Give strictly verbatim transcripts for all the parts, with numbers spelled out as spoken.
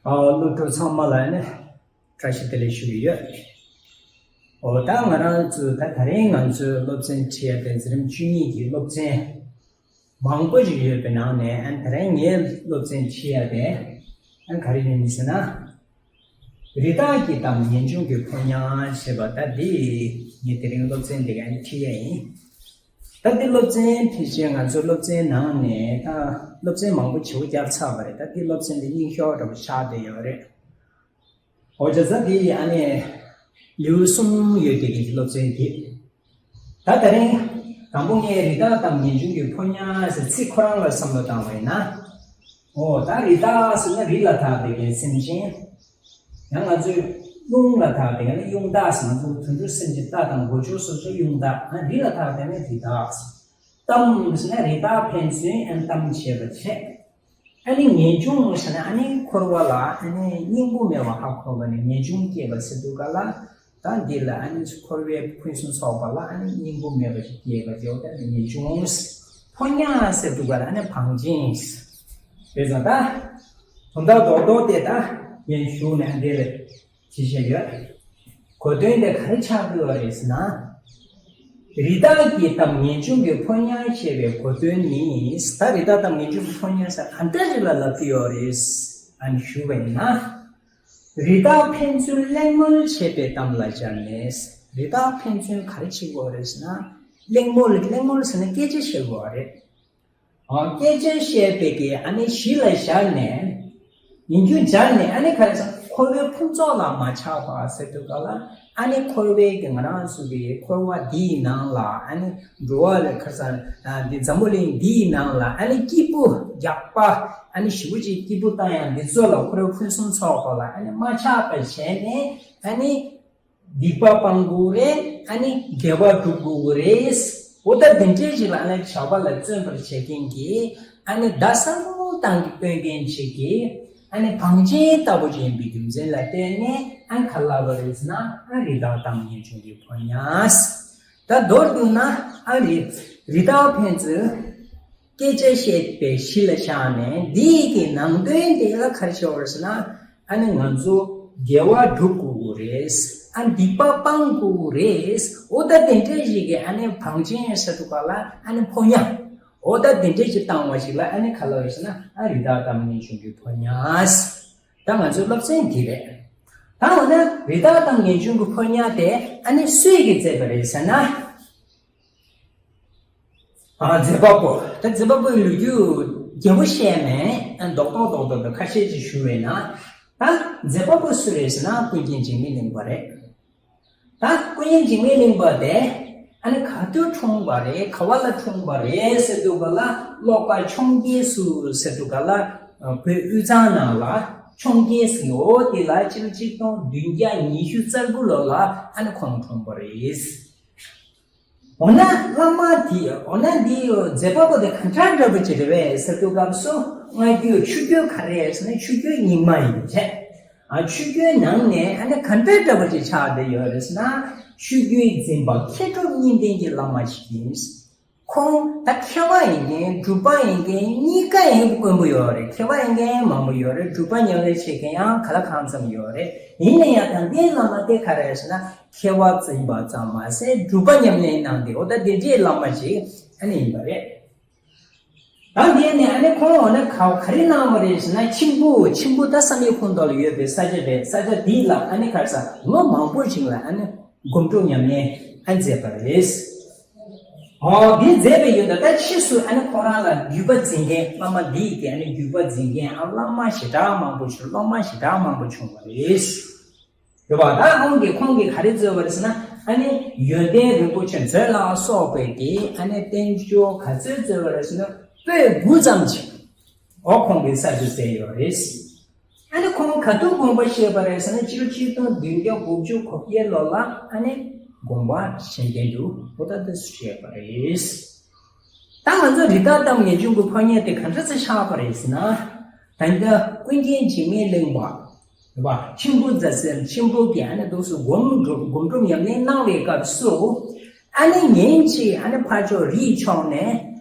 ཨ། སློབ་ཕྲུག་ཚང་མ་ལ་ནི་བཀྲ་ཤིས་བདེ་ལེགས་ཞུ་གི་ཡོད། འོ་ད་ང་རང་ཚོ་ད་དེ་རིང་ང་ཚོའི་སློབ་ཚན་ཁྲིད་ཡ་དེ་འཛིན་རིམ་བཅུ་གཉིས་ཀྱི་སློབ་ཚན་མང་པོ་ཞིག་ཡོད་པའི་ནང་ནས། ཨ། དེ་རིང་ངའི་སློབ་ཚན་ཁྲིད་ཡ་དེ། ཨ། ག་རེ་ཡིན་ཟེར་ན། རི་དྭགས་ཀྱི་གཏམ་ངེས་འབྱུང་གི་ཕོ་ཉ་ཞེས་པ་ད་འདི་ངས་དེ་རིང་སློབ་ཚན་འདི་ག་ནས་ཁྲིད་ཡ་ཡིན། ད་འདི་སློབ་ཚན་ཕལ་ཆེར་ང་ཚོའི་སློབ་ཚན་ནང་ནས་ད་སློབ་ཚན་མང་པོ་བྱེད་སྒོ་བརྒྱབ་ཚར་བ་རེད། ད་འདི་སློབ་ཚན་འདི་རྙིང་ཤོས་འདྲ་པོ་ཆགས་བསྡད་ཡོད་རེད། འོ་བྱས་ཙང་འདི་ཨ་ནི་ལེའུ་གསུམ་ཡོད་དེ་གི་སློབ་ཚན་འདི། ད་དེ་རིང་དང་པོ་ངས་རི་དྭགས་གཏམ་ངེས་འབྱུང་གི་ཕོ་ཉ་ཟེར་ཚིག་ཁོ་རང་ལ་བསམ་བློ་བཏང་བ་ཡིན་ན། འོ་ད་རི་དྭགས་ཟེར་ན་རི་ལ་དྭགས་པའི་གི་སེམས་ཅན། ཡང་ང་ཚོས་ཀླུང་ལ་དྭགས་པའི་གི་ནི་གཡུང་དྭགས་ཟེར། ང་ཚོ་དུད་འགྲོ་སེམས་ཅན་རྟ་དང་སྒོ་ཕྱུགས་སོགས་ཀྱི་གཡུང་དྭགས། ཨ། རི་ལ་དྭགས་པའི་ནི་རི་དྭགས། གཏམ་ཟེར་ན་རི་དྭགས་ཕན་ཚུན་ཨ་གཏམ་བྱེད་པ་བྱས། ཨ་ནི་ངེས་འབྱུང་ཟེར་ན་ཨ་ནི་འཁོར་བ་ལ་ཨ་ནི་སྙིང་པོ་མེད་པ་ཧ་གོ་བ་ནི་ངེས་འབྱུང་སྐྱེས་པ་ཟེར་འདུག་ག་ལ། ད་འདི་ལ་ཨ་ནི་འཁོར་བའི་ཕུན་སུམ་ཚོགས་པ་ལ་ཨ་ནི་སྙིང་པོ་མེད་པ་ཞིག་སྐྱེས་པ་དེ། འོ་ད་ནི་ངེས་འབྱུང་ཕོ་ཉ་ཟེར་འདུག་ག་ལ། ཨ་ནི་བང་ཆེན་རེད་ཟེར། ད་དོན་དག་རྡོག་རྡོག་དེ་ད་ངས་ཞུས་ནས་འདི་ལ་ཅི་བཤད་ཡོད། གོ་དོན་དེ་ག་རེ་ཆགས་ཀྱི་ཡོད་རེད་ཟེར་ན། རི་དྭགས་ཀྱི་གཏམ་ངེས་འབྱུང་གི་ཕོ་ཉ་ཞེས་པའི་གོ་དོན་ནི། ད་རི་དྭགས་གཏམ་ངེས་འབྱུང་གི་ཕོ་ཉ་ཟེར་ག་འདྲ་ཞིག་ལ་ལབ་ཀྱི་ཡོད་རེད། ཨ་ནི་ཞུས་པ་ཡིན་ན། རི་དྭགས་ཕན་ཚུན་གླེང་མོལ་བྱེད་པའི་གཏམ་ལ་སྦྱར་ནས། རི་དྭགས་ཕན་ཚུན་ག་རེ་བྱེད་ཀྱི་ཡོད་རེད་ཟེར་ན། གླེང་མོལ། གླེང་མོལ་ཟེར་ན་སྐད་ཆ་བཤད་ཀྱི་ཡོད་རེད། ཨ། སྐད་ཆ་བཤད་པའི་གི་ཨ་ནི་གཞི་ལ་བཞག་ནས། ཡིན་རྒྱུ་སྦྱར་ནས། ཨ་ནི་ག་རེ་ཟེར། འཁོར་བའི་ཕུན་ཚོགས་ལ་མ་ཆགས་པ་ཟེར་དུས་ག་ལ། ཨ་ནི་འཁོར་བའི་གི་ང་རང་ཚོ་གི་འཁོར་བ་འདིའི་ནང་ལ། ཨ་ནི་འགྲོ་བ་ལ་ག་རེ་ཟེར། ཨ། འདི་འཛམ་བུ་གླིང་འདིའི་ནང་ལ་ཨ་ནི་སྐྱིད་པོ་རྒྱག་པ། ཨ་ནི་ཞེ་པོ་ཅིག་སྐྱིད་པོ་བཏང་ཡག་འདི་ཚོ་ལ། འཁོར་བའི་ཕུན་སུམ་ཚོགས་པ་ལ་ཨ་ནི་མ་ཆགས་པ་བྱས་ནས། ཨ་ནི་སྡིག་པ་སྤང་དགོས་རེད། ཨ་ནི་དགེ་བ་སྒྲུབ་དགོས་རེད། འོ་ད་དེ་འདྲས་ཅིག་ལ་ཨ་ནི་བྱ་བ་ལ་བརྩོན་པར་བྱེད་མཁན་གྱི། ཨ་ནི་བརྡ་གསལ་པོ་བཏང་གི་སྟོན་མཁན་ཅིག་གི། ཨ་ནི་བང་ཆེན་ལྟ་བུ་ཅིག་ཡིན་པའི་རྒྱུ་མཚན་ལ་བརྟེན་ནས། ཨ་ནི་ག་ལབ་པ་རེད་ཟེར་ན། ཨ། རི་དྭགས་གཏམ་ངེས་འབྱུང་གི་ཕོ་ཉ། ད་མདོར་བསྡུ་ན། ཨ་ནི་རི་དྭགས་ཕན་ཚུན་སྐད་ཆ་བཤད་པའི་གཞི་ལ་བཞག་ནས། འདིའི་གི་ནང་དོན་དེ་ལ་ག་རེ་བྱས་པ་རེད་ཟེར་ན། ཨ་ནི་ང་ཚོ་དགེ་བ་སྒྲུབ་དགོས་རེད། ཨ། སྡིག་པ་སྤང་དགོས་རེད། འོ་ད་དེ་འདྲས་ཞིག་གི་ཨ་ནི་བང་ཆེན་ཟེར་དུས་ག་ལ། ཨ་ནི་ཕོ་ཉ། འོ་ད་དེ་འདྲས་ཞིག་བཏང་བ་ཞིག་ལ་ཨ་ནི་ག་ལབ་ཡོད་ཟེར་ན། ཨ། རི་དྭགས་གཏམ་ངེས་འབྱུང་གི་ཕོ་ཉ། ད་ང་ཚོའི་སློབ་ཚན་འདི་རེད། ད་འོ་ན་རི་དྭགས་གཏམ་ངེས་འབྱུང་གི་ཕོ་ཉ་དེ་ཨ་ནི་སུས་ཀྱིས་མཛད་པ་རེད་ཟེར་ན། ཨ། མཛད་པ་པོ། ད་མཛད་པ་པོའི་ལོ་རྒྱུས་རྒྱས་པོ་བཤད་མེད། ཨ། རྡོག་རྡོག་རྡོག་རྡོག་ཁ་ཤས་ཅིག་ཞུ་བས་ན། ད་མཛད་པ་པོ་སུ་རེད་ཟེར་ན། ཀུན་མཁྱེན་འཇིགས་མེད་གླིང་པ་རེད། ད་ཀུན་མཁྱེན་འཇིགས་མེད་གླིང་པ་དེ་ཨ་ནི་ག་དུས་འཁྲུངས་པ་རེད། ག་བ་ལ་འཁྲུངས་པ་རེད་ཟེར་དུས་ག་ལ། ཀློག་པ་འཕྱོངས་རྒྱས་སུ་ཟེར་དུས་ག་ལ། བོད་དབུས་གཙང་ནང་ལ་འཕྱོངས་རྒྱས་སུ་ཡོད། དེ་ལ་སྤྱི་ལོ་ཆིག་སྟོང་བདུན་བརྒྱ་ཉི་ཤུ་རྩ་དགུ་ལོ་ལ་ཨ་ནི་ཁོང་འཁྲུངས་པ་རེད། འོ་ན་བླ་མ་དེ། འོ་ན་འདི་མཛད་པ་པོ་དེ་ག་འདྲ་འདྲ་པོ་ཅིག་རེད་པས་ཟེར་དུས་སྐབས་སུ། སྔ་རྒྱུད་ཆུ་རྒྱུད་ག་རེ་ཟེར་ན། ཆུ་རྒྱུད་རྙིང་མ་ཡིན་པས། ཨ། ཆུ་རྒྱུད་ནང་ནས་ཨ་ནི་ག་འདྲ་འདྲ་པོ་ཅིག་ཆགས་བསྡད་ཡོད་རེད་ཟེར་ན། ཆུ་རྒྱུད་འཛིན་པ་མཁས་གྲུབ་གཉིས་ལྡན་གྱི་བླ་མ་ཞིག་ཡིན། ཁོང་ད་མཁས་པ་ཡིན་མཁན་གྲུབ་པ་ཡིན་མཁན་གཉིས་ཀ་ཡིན་དགོས་པ་ཡོད་རེད། མཁས་པ་ཡིན་མཁན་མང་པོ་ཡོད་རེད། གྲུབ་པ་ཉམས་ལེན་བྱེད་མཁན་ཡང་ག་ལ་གང་འཚམ་ཡོད་རེད། ཡིན་ན་ཡང་ད་ལྟའི་བླ་མ་དེ་ག་རེ་ཟེར་ན། མཁས་པ་འཛིན་པ་ཙམ་མ་ཟད་གྲུབ་པ་ཉམས་ལེན་གནང་སྟེ། འོ་ད་དེ་འདྲའི་བླ་མ་ཞིག་ཨ་ནི་ཡིན་པ་རེད། ད་དེ་ནས་ཨ་ནི་ཁོང་འོ་ན་ག་ག་རེ་གནང་བ་རེད་ཟེར་ན། མཆིམས་ཕུ། མཆིམས་ཕུ་ད་བསམ་ཡས་ཁུག་མདོ་ལ་ཡོད་པའི་ས་ཆ་རེད། ས་ཆ་འདི་ལ་ཨ་ནི་ག་རེ་ཟེར། ལོ་མང་པོ་ཞིག་ལ་ཨ་ནི་སྒོམ་སྒྲུབ་ཉམས་ལེན་ཨ་མཛད་པ་རེད། འོ་འདི་མཛད་པའི་ཡོན་ཏན་ད་ཕྱིས་སུ་ཨ་ནི་ཁོ་རང་ལ་བརྒྱུད་པ་འཛིན་མཁན། བླ་མ་འདི་ཡི་གི་ཨ་ནི་བརྒྱུད་པ་འཛིན་མཁན། ཨ། བླ་མ་ཞེ་དྲག་མང་པོ་བྱུང་། སློབ་མ་ཞེ་དྲག་མང་པོ་བྱུང་བ་རེད། རེད་པ། ད་ཁོང་གིས། ཁོང་གིས་ག་རེ་མཛད་པ་རེད་ཟེར་ན། ཨ་ནི་ཡོན་ཏན་རིན་པོ་ཆེ་མཛོད་ལ་སོགས་པའི་གི་ཨ་ནི་བསྟན་བཅོས་ག་ཚོད་མཛད་པ་རེད་ཟེར་ན། པོད་དགུ་ཙམ་ཅིག་འོ་ཁོང་གིས་གསར་བཅོས་མཛད་ཡོད་རེད། ཨ་ནི་ཁོང་ག་དུས་དགོངས་པ་བཞེས་པ་རེད་ཟེར་ན། སྤྱི་ལོ་ཆིག་སྟོང་བདུན་བརྒྱ་དགུ་བཅུ་གོ་བརྒྱད་ལོ་ལ་ཨ་ནི་དགོངས་པ་བཞེས་མཁན་འདུག་འོ་ད་དེ་བཞེས་པ་རེད། ད་ང་ཚོ་རི་དྭགས་གཏམ་ངེས་འབྱུང་གི་ཕོ་ཉ་དེ་ག་འདྲ་ཚེ་ཆགས་པ་རེད་ཟེར་ན། ད་ལྟ་ཀུན་མཁྱེན་འཇིགས་མེད་གླིང་པ། རེད་པ། མཆིམས་ཕུ་རྫ་སེལ། མཆིམས་ཕུ་གིས་ཨ་ནི་འདུག་སེ་སྒོམ་སྒྲུབ། སྒོམ་སྒྲུབ་ཉམས་ལེན་གནང་བའི་སྐབས་སུ། ཨ་ནི་ཉིན་གཅིག་ཨ་ནི་ཕར་ཕྱོགས་རིའི་ཕྱོགས་ནས་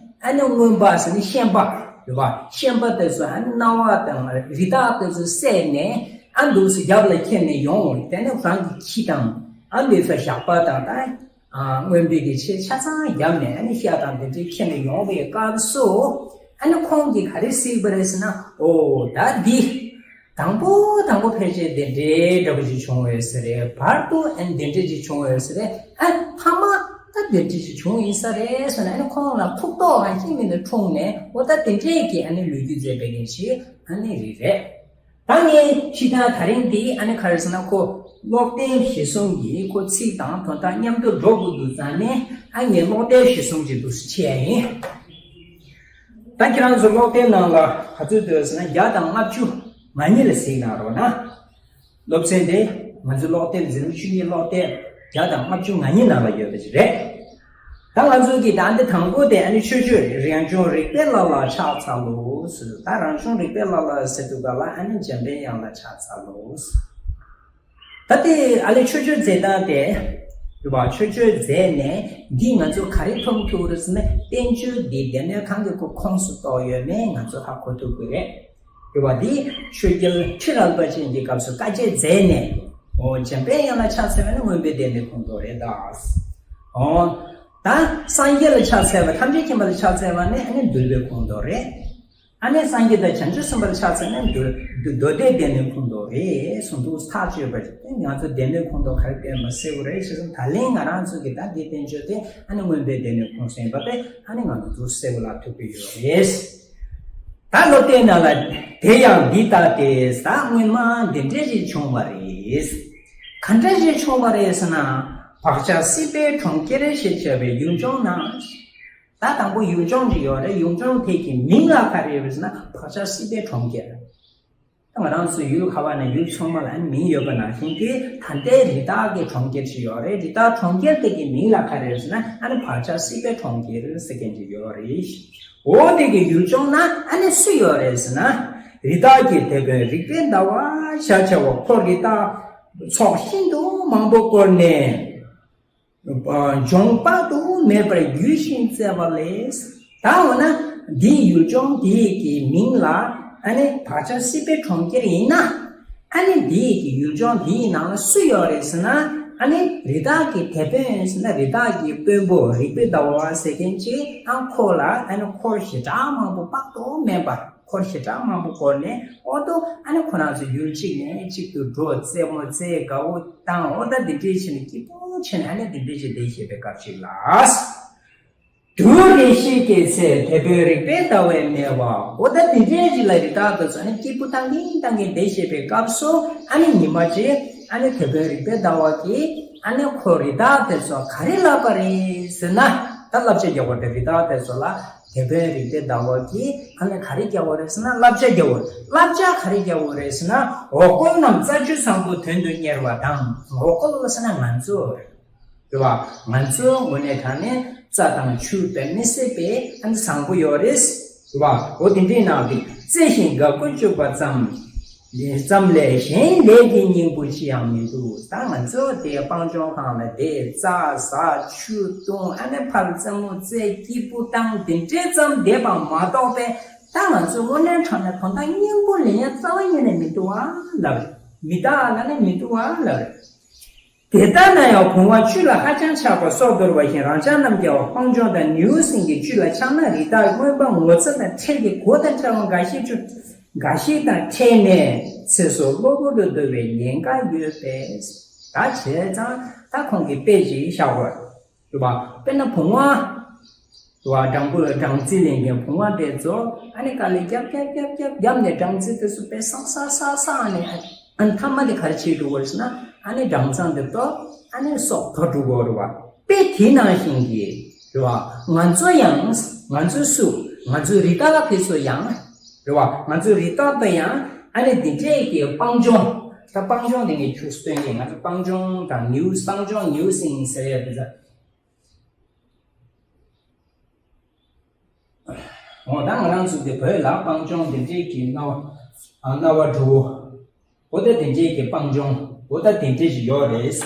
ཨ་ནི་རྔོན་པ་ཟེར་ནི་ཤན་པ། རེད་བ། ཤན་པ་དེ་ཚོ་ཨ་ནི་རྣ་བ་དང་རི་དྭགས་དེ་ཚོ་བསད་ནས་ཨ་འདུག་སེ་རྒྱབ་ལ་འཁྱེར་ནས་ཡོང་། དེ་ནས་རང་གི་ཁྱི་དང་ཨ་འདི་ཚོ་ཞགས་པ་དང་ད་ཨ་རྔོན་པའི་གི་ཆས་ཆ་ཚང་བརྒྱབ་ནས་ཨ་ནི་ཤ་དང་དེ་འདྲའི་འཁྱེར་ནས་ཡོང་བའི་སྐབས་སུ་ཨ་ནི་ཁོང་གིས་ག་རེ་གཟིགས་པ་རེད་ཟེར་ན། ཨོ་ད་འདི། དང་པོ་དང་པོ་ཕལ་ཆེར་དེ་འདྲའི་འདྲ་པོ་ཅིག་བྱུང་ཡོད་ས་རེད། བར་དུ་ཨ་ནི་དེ་འདྲ་ཅིག་བྱུང་ཡོད་ས་རེད། ཨ་མཐའ་མ་ད་དེ་འདྲ་ཅིག་བྱུང་ཡིན་ས་རེད་ཟེར་ནས་ཨ་ནི་ཁོང་ལ་ཐུགས་དོགས་ཨ་ནི་ཤི་མི་ནས་འཁྲུངས་ནས། འོ་ད་དེ་འདྲས་ཀྱི་ཨ་ནི་ལོ་རྒྱུས་མཛད་པའི་མཁན་ཞིག་ཨ་ནི་རེད་རེད། ད་ངས་ཕྱི་ད་དེ་རིང་འདི་ཨ་ནི་ག་རེ་ཟེར་ན། ཁོ་ཀློག་དེབ་གཞིར་བཟུང་གིས་ཁོ་ཚིག་དང་དོན་དག་མཉམ་དུ་འགྲོ་དགོས་འདུག་ཙང་ནས་ཨ་ངས་ཀློག་དེབ་གཞིར་བཟུང་གི་འདུག་སེ་བྱས་ཡིན། ད་ཁྱེད་རང་ཚོ་ཀློག་དེབ་ནང་ལ་ག་ཚོད་འདུག་ཟེར་ན། བརྒྱ་དང་ལྔ་བཅུ་ང་གཉིས་ལ་གཟིགས་གནང་རོགས་གནང་། སློབ་ཚན་དེ་ང་ཚོའི་ཀློག་དེབ་འཛིན་གྲྭ་བཅུ་གཉིས་ཀློག་དེབ་བརྒྱ་དང་ལྔ་བཅུ་ང་གཉིས་ནང་ལ་ཡོད་པ་ཞིག་རེད། ད་ང་ཚོ་གི་ད་འདི་དང་པོ་དེ་ཨ་ནི་མཆོད་བརྗོད་རེད། རང་བྱུང་རིག་པའི་ལྷ་ལ་ཕྱག་འཚལ་ལོ་ཟེར། ད་རང་བྱུང་རིག་པའི་ལྷ་ལ་ཟེར་དུས་ག་ལ་ཨ་ནི་འཇམ་པའི་དབྱངས་ལ་ཕྱག་འཚལ་ལོ་ཟེར། ད་དེ་ཨ་ལས་མཆོད་བརྗོད་མཛད་སྟངས་དེ། རེད་བ། མཆོད་བརྗོད་མཛད་ནས་འདི་ང་ཚོ་ག་རེ་མཐོང་ཐུབ་རེད་ཟེར་ན། བསྟན་བཅོས་འདི་སྡེ་སྣོད་གང་གི་ཁོ་ཁོངས་སུ་གཏོགས་ཡོད་མེད་ང་ཚོ་ཧ་གོ་ཐུབ་ཀྱི་རེད། རེད་བ། འདི་ཆོས་རྒྱལ་ཁྲི་རལ་པ་ཅན་གྱི་སྐབས་སུ་དཀའ་སྤྱད་མཛད་ནས། འོ་འཇམ་པའི་དབྱངས་ལ་ཕྱག་འཚལ་བ་ནི་མངོན་པའི་བདེན་པའི་ཁོངས་གཏོགས་རེད་ད། འོ་ད་སངས་རྒྱས་ལ་ཕྱག་འཚལ་བ། ཐམས་ཅད་མཁྱེན་པ་ལ་ཕྱག་འཚལ་བ་ནི་ཨ་ནི་འདུལ་བའི་ཁོངས་གཏོགས་རེད། ཨ་ནི་སངས་རྒྱས་དང་བྱང་ཆུབ་སེམས་དཔའ་ལ་ཕྱག་འཚལ་ན་མདོ་མདོ་སྡེ་སྡེ་སྣོད་ཁོངས་གཏོགས་རེད་གསུངས་འདུག་ཐག་གཅོད་པ་རེད། ང་ཚོ་སྡེ་སྣོད་ཁོངས་གཏོགས་ག་རེ་སྟོན་པ་གསལ་པོ་རེད། བྱས་ཙང་ད་ལན་ང་རང་ཚོ་གི་ད་འདི་བསྟན་བཅོས་དེ་ཨ་ནི་མངོན་པའི་སྡེ་སྣོད་ཁོངས་སུ་ཡིན་པ་དེ་ཨ་ནི་ང་ཚོ་གཙོ་གསལ་པོ་ལ་ཐུག་གི་ཡོད་རེད། ད་སློབ་དེབ་ནང་ལ། དེ་ཡང་འདི་ལྟ་སྟེ་ཟེར། སྔོན་མ་འདི་འདྲ་ཞིག་བྱུང་བ་རེད། ག་འདྲ་ཞིག་བྱུང་བ་རེད་ཟེར་ན། བག་ཆགས་སྲིད་པའི་གྲོང་ཁྱེར་ཞེས་བྱ་བའི་ཡུལ་ལྗོངས་ན། ད་དང་པོ་ཡུལ་ལྗོངས་ཅིག་ཡོད་རེད། ཡུལ་ལྗོངས་དེ་གི་མིང་ལ་ག་རེ་ཡོད་ཟེར་ན། བག་ཆགས་སྲིད་པའི་གྲོང་ཁྱེར། ད་ང་རང་ཚོ་ཡུལ་ག་བ་ན་ཡུལ་ཚང་མ་ལ་མིང་ཡོད་པ་ནང་བཞིན་གྱི་ད་ལྟའི་རི་དྭགས་ཀྱི་གྲོང་ཁྱེར་ཅིག་ཡོད་རེད། རི་དྭགས་གྲོང་ཁྱེར་དེ་གི་མིང་ལ་ག་རེ་ཟེར་ན། ཨ་ནི་བག་ཆགས་སྲིད་པའི་གྲོང་ཁྱེར་ཟེར་མཁན་ཅིག་ཡོད་རེད། འོ་དེ་གི་ཡུལ་ལྗོངས་ན་ཨ་ནི་སུ་ཡོད་རེད་ཟེར་ན། རི་དྭགས་ཀྱི་དེད་དཔོན་རིག་པའི་ཟླ་བ་ཞེས་བྱ་བ་ཁོ་རི་དྭགས་ཚོགས་ཤིན་ཏུ་མང་པོ་བསྐོར་ནས། འབྱུང་དཔག་ཏུ་མེད་པར་རྒྱུ་ཞིང་བཙལ་བ་ལས། ད་འོ་ན་འདིའི་ཡུལ་ལྗོངས་འདིའི་གི་མིང་ལ་ཨ་ནི་བག་ཆགས་སྲིད་པའི་གྲོང་ཁྱེར་ཡིན་ན། ཨ་ནི་འདིའི་གི་ཡུལ་ལྗོངས་འདིའི་ནང་ལ་སུ་ཡོད་རེད་ཟེར་ན། ཨ་ནི་རི་དྭགས་ཀྱི་དེད་དཔོན་ཟེར་ན་རི་དྭགས་ཀྱི་དཔོན་པོ་རིག་པའི་ཟླ་བ་ཟེར་མཁན་གྱིས་ཨ་ཁོ་ལ་ཨ་ནི་འཁོར་ཞེ་དྲག་མང་པོ་དཔག་ཏུ་མེད་པ། འཁོར་ཞེ་དྲག་མང་པོ་བསྐོར་ནས། འོ་ཏོ་ཨ་ནི་ཁོ་རང་ཚོ་ཡུལ་གཅིག་ནས་གཅིག་ཏུ་འགྲོ། རྩེད་མོ་རྩེ། དགའ་བོ་བཏང་། འོ་ད་འདི་འདྲའི་བྱས་ནས་སྐྱིད་པོ་བྱས་ནས་ཨ་ནི་འདི་འདྲའི་བྱས་བསྡད་བཞིན་པའི་སྐབས་ཤིག་ལ། དུས་རེ་ཞིག་གི་ཚེ་དེད་དཔོན་རིག་པའི་ཟླ་བས་སྨྲས་པ། འོ་ད་འདི་འདྲའི་ཅིག་ལ་རི་དྭགས་དེ་ཚོ་ཨ་ནི་སྐྱིད་པོ་བཏང་གིན་བཏང་གིན་བསྡད་བཞིན་པའི་སྐབས་སུ། ཨ་ནི་ཉི་མ་གཅིག་ཨ་ནི་དེད་དཔོན་རིག་པའི་ཟླ་བ་གིས་ཨ་ནི་ཁོ་རི་དྭགས་དེ་ཚོ་ག་རེ་ལབ་པ་རེད་ཟེར་ན། ད་བསླབ་བྱ་རྒྱག་པ་རེད། རི་དྭགས་དེ་ཚོ་ལ། དེད་དཔོན་རིག་པའི་ཟླ་བ་གིས་ཨ་ནི་ག་རེ་རྒྱག་པ་རེད་ཟེར་ན། བསླབ་བྱ་རྒྱག་པ་རེད། བསླབ་བྱ་ག་རེ་རྒྱག་པ་རེད་ཟེར་ན། འོ་སྐོལ་རྣམས་རྩྭ་ཆུ་བཟང་པོ་དོན་དུ་གཉེར་བ་དང་། འོ་སྐོལ་ཟེར་ན་ང་ཚོ་རེད་བ། ང་ཚོ་དངོས་གནས་དྲང་གནས་རྩྭ་དང་ཆུ་དཔེ་མི་སྲིད་པའི་ཨ་ནི་བཟང་པོ་ཡོད་རེད་བ། འོ་དེ་འདྲའི་ནང་དུ་རྩེ་ཞིང་དགའ་བསྐུལ་བཅུག་པ་ཙམ། ཙམ་ལས་གཞན་ལས་ཀྱི་སྙིང་པོ་ཅི་ཡང་མི་འདུག་ད་ང་ཚོ་དེ་སྤང་ལྗོངས་སྒང་ལ་བསྡད། རྩྭ་ཟ། ཆུ་བཏུང་། ཨ་ནི་ཕར་རྩེད་མོ་རྩེ། སྐྱིད་པོ་བཏང་། དེ་འདྲའི་ཙམ་བསྡད་པ་མ་གཏོགས་པས། ད་ང་ཚོ་དངོས་གནས་དྲང་གནས་དོན་དག་སྙིང་པོ་ལེན་ཡ་རྩ་བ་ཉིད་ནས་མི་འདུག་ཨ་ལབ་རེད། མི་རྟག་ལབ་ན་མི་འདུག་ཨ་ལབ་རེད། དེ་ལྟ་ན་ཡང་བུང་བ་བཅུད་ལ་ཧ་ཅང་ཆགས་པ་སྲོག་འདོར་བ་བཞིན། རང་ཅག་རྣམས་ཀྱང་སྤང་ལྗོངས་དང་ནེའུ་གསིང་གི་བཅུད་ལ་ཆགས་ན། རི་དྭགས་རྔོན་པ་ངོ་ཚ་དང་ཁྲེལ་ཏེ་མགོ་དང་ཕྲལ་བ་འགའ་ཞིག་བཅུ། འགའ་ཞིག་དང་ཕྲལ་ནས་ཚེ་སྲོག་གློ་བུར་དུ་འདོར་བའི་ཉེན་ཁ་ཡོད་པས། ད་བྱས་ཙང་ད་ཁོང་གིས་དཔེ་ཅིག་བཞག་པ་རེད་པ། དཔེར་ན་བུང་བ། དུ་བ་སྦྲང་བུ་སྦྲང་རྩི་ལེན་མཁན་བུང་བ་དེ་ཚོ་ཨ་ནི་དཀའ་ལས་རྒྱབ་རྒྱབ་རྒྱབ་རྒྱབ་རྒྱབ་ནས་སྦྲང་རྩི་དེ་ཚོ་དཔེ་བསགས་བསགས་བསགས་བསགས་ནས། ཨ་ནི་མཐའ་མ་དེ་ག་རེ་བྱེད་འགྲོ་གི་རེད་ཟེར་ན། ཨ་ནི་སྦྲང་ཚང་དེ་ཏོ་ཨ་ནི་སྲོག་འདོར་འགྲོ་གི་རེད་བ། དཔེ་དེ་ནང་བཞིན་གྱི་རེད་བ། ང་ཚོ་ཡང་ང་ཚོ་སུ། ང་ཚོའི་རི་དྭགས་དེ་ཚོ་ཡང་རེད་བ། ང་ཚོའི་རི་དྭགས་དེ་ཡང་ཨ་ནི་འདི་འདྲས་ཀྱི་སྤང་ལྗོངས། ད་སྤང་ལྗོངས་དེ་ངས་ཁྱོད་སྟོན་གྱི། ང་ཚོ་སྤང་ལྗོངས་དང་ནེའུ་སྤང་ལྗོངས་ནེའུ་གསིང་ཟེར་ཡ་དེ་ཚོ། འོ་ད་ང་རང་ཚོ་དེ་བོད་ལ་སྤང་ལྗོངས་དེ་འདྲས་ཀྱི་གནའ་བ། ཨ་གནའ་བ་བྲུ་བོ། འོ་ད་དེ་འདྲས་ཀྱི་སྤང་ལྗོངས། འོ་ད་དེ་འདྲས་ཞིག་ཡོད་རེད།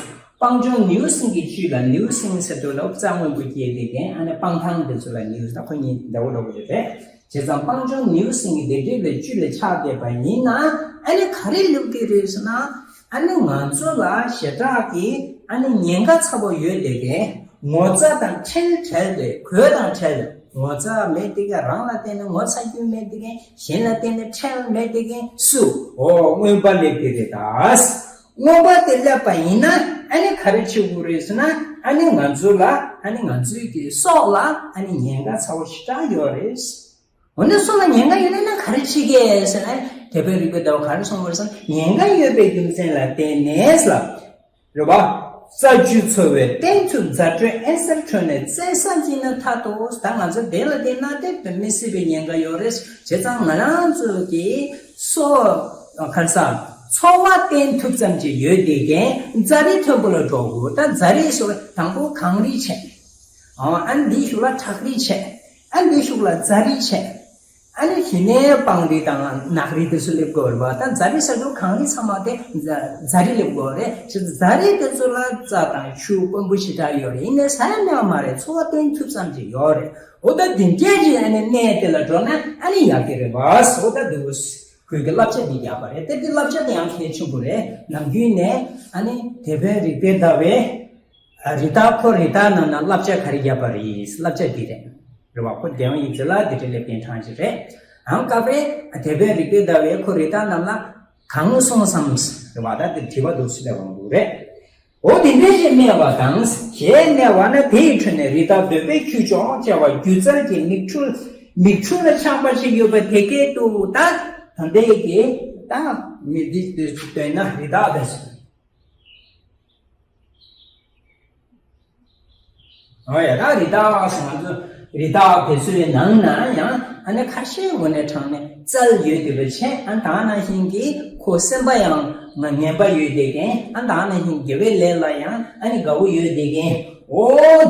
སྤང་ལྗོངས་ནེའུ་གསིང་གི་བཅུད་ལ་ནེའུ་གསིང་ཟེར་དུས་ལ་རྩྭ་སྔོན་པོ་སྐྱེས་དེ་གན་ཨ་ནི་སྤང་ཐང་དེ་ཚོ་ལ་ནེའུ་ད་ཁོ་གཉིས་འདྲ་བོ་འདྲ་བོ་ཡོད་རེད། བྱས་ཙང་སྤང་ལྗོངས་ནེའུ་གསིང་གི་སྡེབ་སྒྲིག་ལ་བཅུད་ལ་ཆགས་བསྡད་པ་ཡིན་ན་ཨ་ནི་ག་རེ་ལབ་ཀྱི་རེད་ཟེར་ན། ཨ་ནི་ང་ཚོ་ལ་ཞེ་དྲག་གི་ཨ་ནི་ཉེན་ཁ་ཚ་པོ་ཡོད་དེ་གན་ངོ་ཚ་དང་ཁྲེལ་བྲལ་ཏེ་གོས་དང་ཁྲེལ་ངོ་ཚ་མེད་དེ་གན་རང་ལ་བརྟེན་ནས་ངོ་ཚ་རྒྱུ་མེད་དེ་གན་གཞན་ལ་བརྟེན་ནས་ཁྲེལ་མེད་དེ་གན་སུ་འོ་མངོན་པ་སླེབས་ཀྱི་རེད་ད། མངོན་པ་དེ་སླེབས་པ་ཡིན་ན་ཨ་ནི་ག་རེ་བྱེད་དགོས་རེད་ཟེར་ན། ཨ་ནི་ང་ཚོ་ལ་ཨ་ནི་ང་ཚོའི་གི་སྲོག་ལ་ཨ་ནི་ཉེན་ཁ་ཚ་བོ་ཞེ་དྲག་ཡོད་རེད། འོ་ན་སྲོག་ལ་ཉེན་ཁ་ཡོད་ན་ན་ག་རེ་བྱེད་ཀྱི་ཟེར་ན། དེ་བོད་རིག་པའི་ཟླ་བ་ག་རེ་གསུངས་པ་རེད་ཟེར་ན། ཉེན་ཁ་ཡོད་པའི་རྒྱུ་མཚན་ལ་བརྟེན་ནས་ལ། རེད་བ། རྩྭ་ཆུ་འཚོ་བའི་སྟེང་དུ་རྫ་དྲོད་ཨེ་སར་ཁྲོད་ནས་བཙན་ས་འཛིན་ན་ཐ་དོ། ད་ང་ཚོ་དེ་ལ་བརྟེན་ན་དེ་མི་སྲིད་པའི་ཉེན་ཁ་ཡོད་རེད། བྱས་ཙང་ང་རང་ཚོ་གི་སོ་ག་ས་འཚོ་བ་བརྟེན་ཐུབ་ཙམ་ཅིག་ཡོད་དེ་གན་རྫ་རི་མཐོན་པོ་ལ་འགྲོ་དགོས། ད་རྫ་རི་ཞིག་ལ་དང་པོ་གངས་རི་བྱས། ཨ་འདི་ཞིག་ལ་བྲག་རི་བྱས། ཨ་འདི་ཞིག་ལ་རྫ་རི་བྱས། ཨ་ནི་གཞི་ནས་སྤང་རི་དང་ནགས་རི་དེ་ཚོ་སླེབས་དགོས་རེད་བ། ད་རྫ་རི་ཟེར་དུས་གངས་རི་ཚང་མ་དེ་རྫ་རི་སླེབས་དགོས་རེད། བྱས་ཙང་རྫ་རི་དེ་ཚོ་ལ་རྩྭ་དང་ཆུ་དཀོན་པོ་ཞེ་དྲག་ཡོད་རེད། ཡིན་ནའི་ས་ཡ་མེད་པ་མ་རེད། འཚོ་བ་བརྟེན་ཐུབ་ཙམ་ཅིག་ཡོད་རེད། འོ་ད་དེ་འདྲས་ཀྱི་ཨ་ནི་གནས་དེ་ལ་འགྲོ་ན་ཨ་ནི་ཡག་གི་རེད་བ། འོ་ད་དེ་འོ་ཁོས་ཀྱི་བསླབ་བྱ་འདི་རྒྱག་པ་རེད། དེ་དེ་བསླབ་བྱ་དེ་ཡང་གལ་ཆེན་པོ་རེད། ནམ་རྒྱུན་ནས་ཨ་ནི་དེ་བོད་རིག་པའི་ཟླ་བའི་རི་དྭགས་ཁོ་རི་དྭགས་ནང་ན་བསླབ་བྱ་ག་རེ་བརྒྱབ་པ་རེད། བསླབ་བྱ་འདི་རེད། རེད་བ། ཁོ་རྒྱལ་དབང་ཡིག་ཚད་ལ་འདི་འདྲ་སླེབས་མཁན་གྲངས་ཅིག་རེད། ཨང་ཀ་བས་དེ་བས་རིག་པའི་ཟླ་བས་ཁོ་རི་དྭགས་རྣམས་ལ་གང་གསུངས་སམ། རེད་བ། ད་དེ་དྲི་བ་འདུག་སེ་སླེབས་པ་འདུག་རེད། འོ་དེ་འདྲ་ཞིག་སྨྲས་པ་དང་ཞེས་སྨྲས་པ་ན། དེའི་ཁྲོད་ནས་རི་དྭགས་འདོད་པའི་ཁྱུ་མཆོག་བཅས་པ་སྒྱུ་རྩལ་གྱི་མིག་འཕྲུལ་མིག་འཕྲུལ་ལ་ཆགས་པ་ཞིག་ཡོད་པ་དེ་སྐད་དུ། ད་ད་ལྟའི་གི་ད་མི་འདི་འདོད་ན་རི་དྭགས་དེ། འོ་ཡ། ད་རི་དྭགས་སུ་ང་ཚོ་རི་དྭགས་དེ་ཚོའི་ནང་ན་ཡང་ཨ་ནི་ཁ་ཤས་ངོ་ནས་དྲངས་ནས་རྩལ་ཡོད་དེ་བས་ཆེ། ཨ་ད་ནང་བཞིན་གྱི་ཁོ་སེམས་པ་ཡང་ངན་པ་ཡོད་དེ་གན། ཨ་ད་ནང་བཞིན་དགེ་བའི་ལས་ལ་ཡང་ཨ་ནི་དགའ་བོ་ཡོད་དེ་གན། འོ་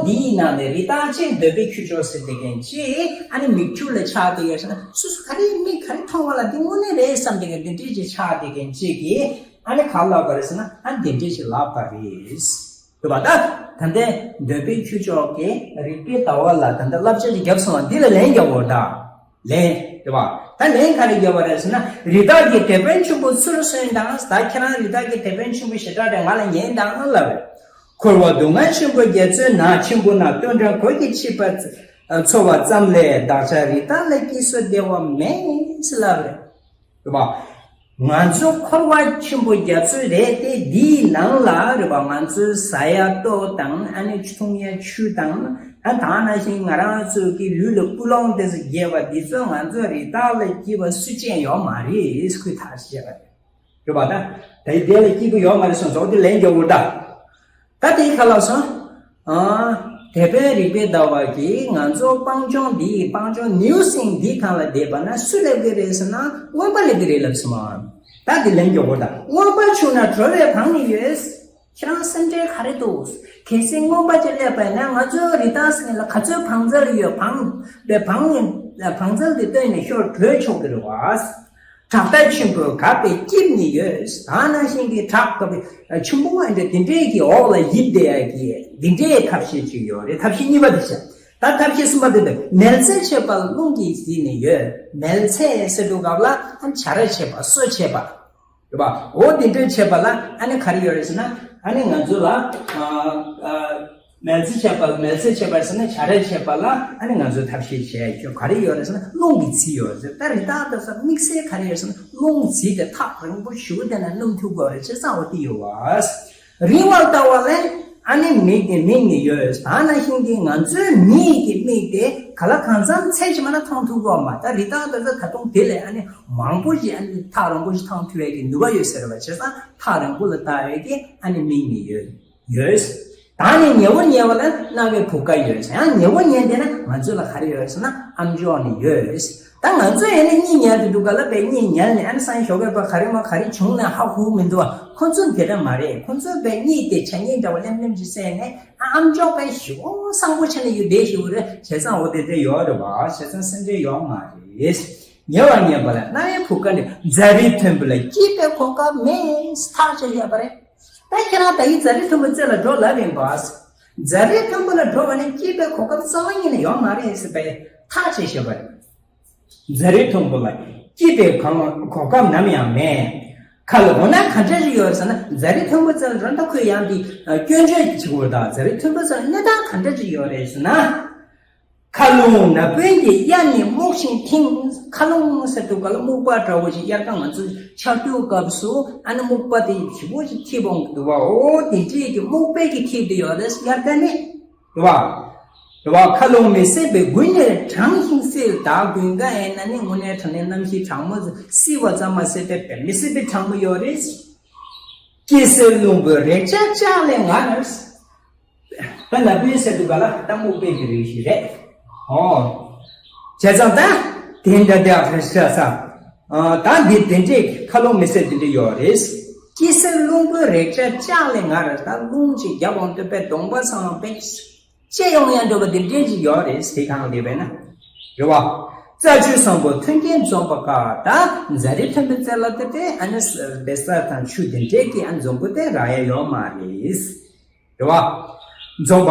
འདིའི་ནང་ནས་རི་དྭགས་ཅན་འདོད་པའི་ཁྱུ་མཆོག་ཟེར་དེ་གན་ཅིག་ཨ་ནི་མིག་འཕྲུལ་ལ་ཆགས་དེ་གན་ཟེར་ན། སོ་སོ་ག་རེ་མིག་ག་རེ་མཐོང་བ་ལ་འདི་དངོས་གནས་རེད་བསམ་དེ་གན་འདི་འདྲས་ཅིག་ཆགས་དེ་གན་ཅིག་གིས་ཨ་ནི་ག་ལབ་པ་རེད་ཟེར་ན། ཨ་འདི་འདྲས་ཅིག་ལབ་པ་རེད། རེད་པ། ད་ད་ལྟའི་འདོད་པའི་ཁྱུ་མཆོག་གི་རིག་པའི་ཟླ་བ་ལ་ད་ལྟ་བསླབ་བྱ་ཅིག་བརྒྱབ་སོང་བ་འདི་ལ་ལན་རྒྱག་དགོས་ད། ལན། རེད་པ། ད་ལན་ག་རེ་རྒྱག་པ་རེད་ཟེར་ན། རི་དྭགས་ཀྱི་དེད་དཔོན་ཆེན་པོ་ཚུར་གསོན་དང་། ད་ཁྱེད་རང་རི་དྭགས་ཀྱི་དེད་དཔོན་ཆེན་པོ་ཞེ་དྲག་རེད། ང་ལ་ཉན་དང་ལབ་རེད། འཁོར་བ་སྡུག་བསྔལ་ཆེན་པོ་རྒྱ་མཚོའི་ནགས་ཆེན་པོ་ན། བསྟོད་འགྲོ་གོས་ཀྱི་ཆིབས་པ་འཚོ་བ་ཙམ་ལས། བདག་ཅག་རི་དྭགས་ལ་སྐྱིད་སོགས་བདེ་བ་མེད་ལབ་རེད། རེད་པ། ང་ཚོ་འཁོར་བ་ཆེན་པོ་རྒྱ་མཚོ་རེད་དེ། འདིའི་ནང་ལ་རེད་པ། ང་ཚོའི་ཟ་ཡ་ལྟོ་དང་། ཨ་ནི་འཐུང་ཡ་ཆུ་དང་། ཨ་ད་ནང་བཞིན་ང་རང་ཚོ་གི་ལུས་ལ་ཀུན་སློང་དེ་ཚོ་རྒྱས་པ་འདི་ཚོ་ང་ཚོ་རི་དྭགས་ལས་སྐྱིད་པ་སུ་གཅིག་ཡོད་མ་རེད། ཁོས་ཐག་བཅད་པ་རེད། རེད་པ། ད་དེ་དེ་ལས་སྐྱིད་པོ་ཡོད་མ་རེད་སོང་ཙང་དེ་ལན་རྒྱག་དགོས་ད། ད་དེ་ག་ལབ་སོང་། ཨ། དེད་དཔོན་རིག་པའི་ཟླ་བ་གིས་ང་ཚོ་སྤང་ལྗོངས་འདི། སྤང་ལྗོངས་ནེའུ་གསིང་འདི་སྒང་ལ་བསྡད་པ་ན་སུ་སླེབས་ཀྱི་རེད་ཟེར་ན། མངོན་པ་སླེབས་ཀྱི་རེད་ལབ་སོང་། ད་དེ་ལན་རྒྱག་དགོས་ད། མངོན་པ་བྱུང་ན་གྲོལ་བའི་བང་ནི་ཡོད། ཁྱེད་རང་སེམས་ཁྲལ་ག་རེ་འདུག། གལ་སྲིད་མངོན་པ་ཅིག་སླེབས་པ་ཡིན་ན་ང་ཚོའི་རི་དྭགས་ཟེར་མཁན་ལ་ག་ཚོད་བང་རྩལ་ཡོད། བང་བའི་བང་ནི་བང་རྩལ་འདི་བཏོན་ནས་ཤོར་གྲོལ་ཆོག་གི་རེད་བ། བྲག་རྟ་ཆེན་པོའི་གབ་པའི་དཀྱིལ་ནི་ཡོད། ད་ནང་བཞིན་གྱི་བྲག་གབ་པའི་ཆུ་བོ་འདི་འདྲའི་གི་འོག་ལ་ཡིབ་བསྡད་ཡ་གི་འདི་འདྲའི་ཐབས་ཤེས་ཅིག་ཡོད་རེད། ཐབས་ཤེས་གཉིས་པ་འདི་བྱས། ད་ཐབས་ཤེས་གསུམ་པ་འདི་འདི་མེལ་ཚེ་བྱེད་པ་རླུང་གིས་བཟི་ནི་ཡོད། མེལ་ཚེ་ཟེར་དུས་སྐབས་ལ་ཨ་བྱ་ར་བྱེད་པ། གསོ་བྱེད་པ། རེད་པ། འོ་འདི་འདྲའི་བྱེད་པ་ལ་ཨ་ནི་ག་རེ་ཡོད་རེད་ཟེར་ན། ཨ་ནི་ང་ཚོ་ལ་ཨ་ཨ། མེལ་ཚེ་བྱེད་པ། མེལ་ཚེ་བྱེད་པ་ཟེར་ན་བྱ་ར་བྱེད་པ་ལ་ཨ་ནི་ང་ཚོས་ཐབས་ཤེས་བྱས་ཁྱོད་ག་རེ་ཡོད་རེད་ཟེར་ན་རླུང་གིས་བཟི་ཡོད་ཟེར། ད་རི་དྭགས་དེ་ཚོ་དམིགས་བསལ་ག་རེ་ཡོད་ཟེར་ན་རླུང་བཟི་སྟེ་ཐག་རིང་པོ་ཞེ་པོ་དེ་ན་སྣུམ་ཐུག་དགོས་རེད། བྱས་ཙང་འོ་དེ་ཡོད་པ། རིང་བར་ལྟ་བ་ལས་ཨ་ནི་མིག་གི་མིག་ནི་ཡོད། ད་ནང་བཞིན་གྱི་ང་ཚོའི་མིག་གི་མིག་དེ་ག་ལ་གང་འཚམ་ཚད་ཅིག་མ་ན་མཐོང་ཐུབ་ཀྱི་ཡོད་མ། ད་རི་དྭགས་དེ་ཚོ་ད་དུང་དེ་ལས་ཨ་ནི་མང་པོ་ཞིག་ཨ་ནི་ཐག་རིང་པོ་ཞིག་མཐོང་ཐུབ་ཡས་ཀྱི་ནུས་པ་ཡོད་ཟེར་བ། བྱས་ཙང་ཐག་རིང་པོ་ལ་ལྟ་ཡས་ཀྱི་ཨ་ནི་མིག་ནི་ཡོད། ཡོད། ད་ནི་ཉེ་བོ་ཉེ་བ་ལ་རྣ་བའི་བུ་ག་ཡོད། ཡང་ཉེ་བོ་ཉེ་དེ་ན་ང་ཚོ་ལ་ག་རེ་ཡོད་ཟེར་ན་ཨམ་ཅོག་ནི་ཡོད། ད་ང་ཚོ་ཡང་ནི་གཉིད་ཉལ་དུ་འདུག་ག་ལ་པའི་གཉིད་ཉལ་ནས་ཨ་ནི་སང་ཞོགས་པའི་པ་ག་རེ་མ་ག་རེ་བྱུང་ན་ཧ་གོ་མི་འདུག་བ། ཁོ་ཚོ་དེ་འདྲ་མ་རེད། ཁོ་ཚོ་པའི་གཉིད་དེ་ཆ་གཉིད་འདྲ་བ་ལེམ་ལེམ་ཅིག་བསད་ནས་ཨ་ཨམ་ཅོག་པའི་ཞི་བོ་སང་པོ་ཆ་ནས་ཡོད་བསྡད་ཞི་བོ་རེད། བྱས་ཙང་འོ་དེ་འདྲ་ཡོད་རེད་བ། བྱས་ཙང་སེམས་ཁྲལ་ཡོད་མ་རེད། ཉེ་བ་ཉེ་བ་ལ་རྣ་བའི་བུ་ག་ནི་རྫ་རི་མཐོན་པོ་ལ་སྐྱིད་པའི་གོ་སྐབས་མེད། ཐག་ཆོད་བཞག་པ་རེད། ད་ཁྱེད་རང་ད་ཡིན་རྫ་རི་མཐོན་པོའི་རྩེ་ལ་འགྲོ་ལབ་ཡིན་པ། རྫ་རི་མཐོན་པོ་ལ་འགྲོ་བ་ནི་སྐྱིད་པའི་གོ་སྐབས་རྩ་བ་ཉིད་ནས་ཡོད་མ་རེད་ཟེར་བའི་ཐག་བཅད་བཞག་པ་རེད། རྫ་རི་མཐོན་པོ་ལ་སྐྱིད་པའི་གོ་སྐབས་ནམ་ཡང་མེད། ཁ་ལོ་འོ་ན་ག་འདྲ་ཞིག་ཡོད་ཟེར་ན། རྫ་རི་མཐོན་པོ་རྩེ་ལ་འགྲོ་ད་ཁོས་ཡང་དེ་སྐྱོན་བརྗོད་བྱེད་དགོས། ད་རྫ་རི་མཐོན་པོ་རྩེ་ལ་གནས་སྟངས་ག་འདྲ་ཞིག་ཡོད་རེད་ཟེར་ན། མཁའ་རླུང་ན་བུན་གྱི་དབྱར་ནི་སྨུག་ཤིང་མཐིང་། མཁའ་རླུང་ཟེར་དུས་ག་ལ་སྨུག་པ་འདྲ་བོ་ཞིག་དབྱར་ཁ་ང་ཚོ་ཆར་དུས་སྐབས་སུ་ཨ་ནི་སྨུག་པ་དེ་ཞེ་པོ་ཞིག་འཐིབས་འོང་གི་འདུག་བ། འོ་དེ་འདྲས་ཀྱི་སྨུག་པའི་གི་འཐིབས་དེ་ཡོད་རེད་དབྱར་ཁ་ནི། རེད་བ། རེད་བ། མཁའ་རླུང་མི་བཟད་པའི་དགུན་ནི་གྲང་ཞིང་བསིལ། ད་དགུན་ཁ་ཡིན་ན་ནི་དངོས་གནས་དྲང་གནས་གནམ་གཤིས་གྲང་མོ་བསིལ་བ་ཙམ་མ་ཟད་པའི་མི་བཟད་པའི་གྲང་མོ་ཡོད་རེད། སྐྱི་སེར་རླུང་བུས་རེག་བྱ་ལྕགས་ལས་ངར། ད་ན་བུན་ཟེར་དུས་ག་ལ་ད་སྨུག་པའི་གི་རིགས་ཤིག་རེད། ཨོ། བྱས་ཙང་ད་དེ་འདྲ་དེ་ཨ་ཧྲ་ཤ་ས། ད་འདི་དེ་འདྲས་མཁའ་རླུང་མི་བཟད་དེ་འདྲས་ཡོད་རེད། སྐྱི་སེར་རླུང་བུས་རེག་བྱ་ལྕགས་ལས་ངར། ད་རླུང་ཅིག་རྒྱབ་འོང་དུས་པའི་གདོང་པ་ཚང་མ་པེ་ཅེ་ཡོང་ཡང་འགྲོ་བ་དེ་འདྲས་ཅིག་ཡོད་རེད། དེ་གང་དེ་བས་ན། རེད་བ། རྩྭ་ཆུ་བཟང་པོ་མཐུན་རྐྱེན་འཛོམས་པ་དགའ། ད་རྫ་རི་མཐོན་པོའི་རྩེ་ལ་དེ་དེ་ཨ་ནི་བེ་ས་དང་ཆུ་དེ་འདྲས་ཀྱི་ཨ་འཛོམས་པོ་དེ་རག་ཡ་ཡོད་མ་རེད། རེད་བ། འཛོམས་པ་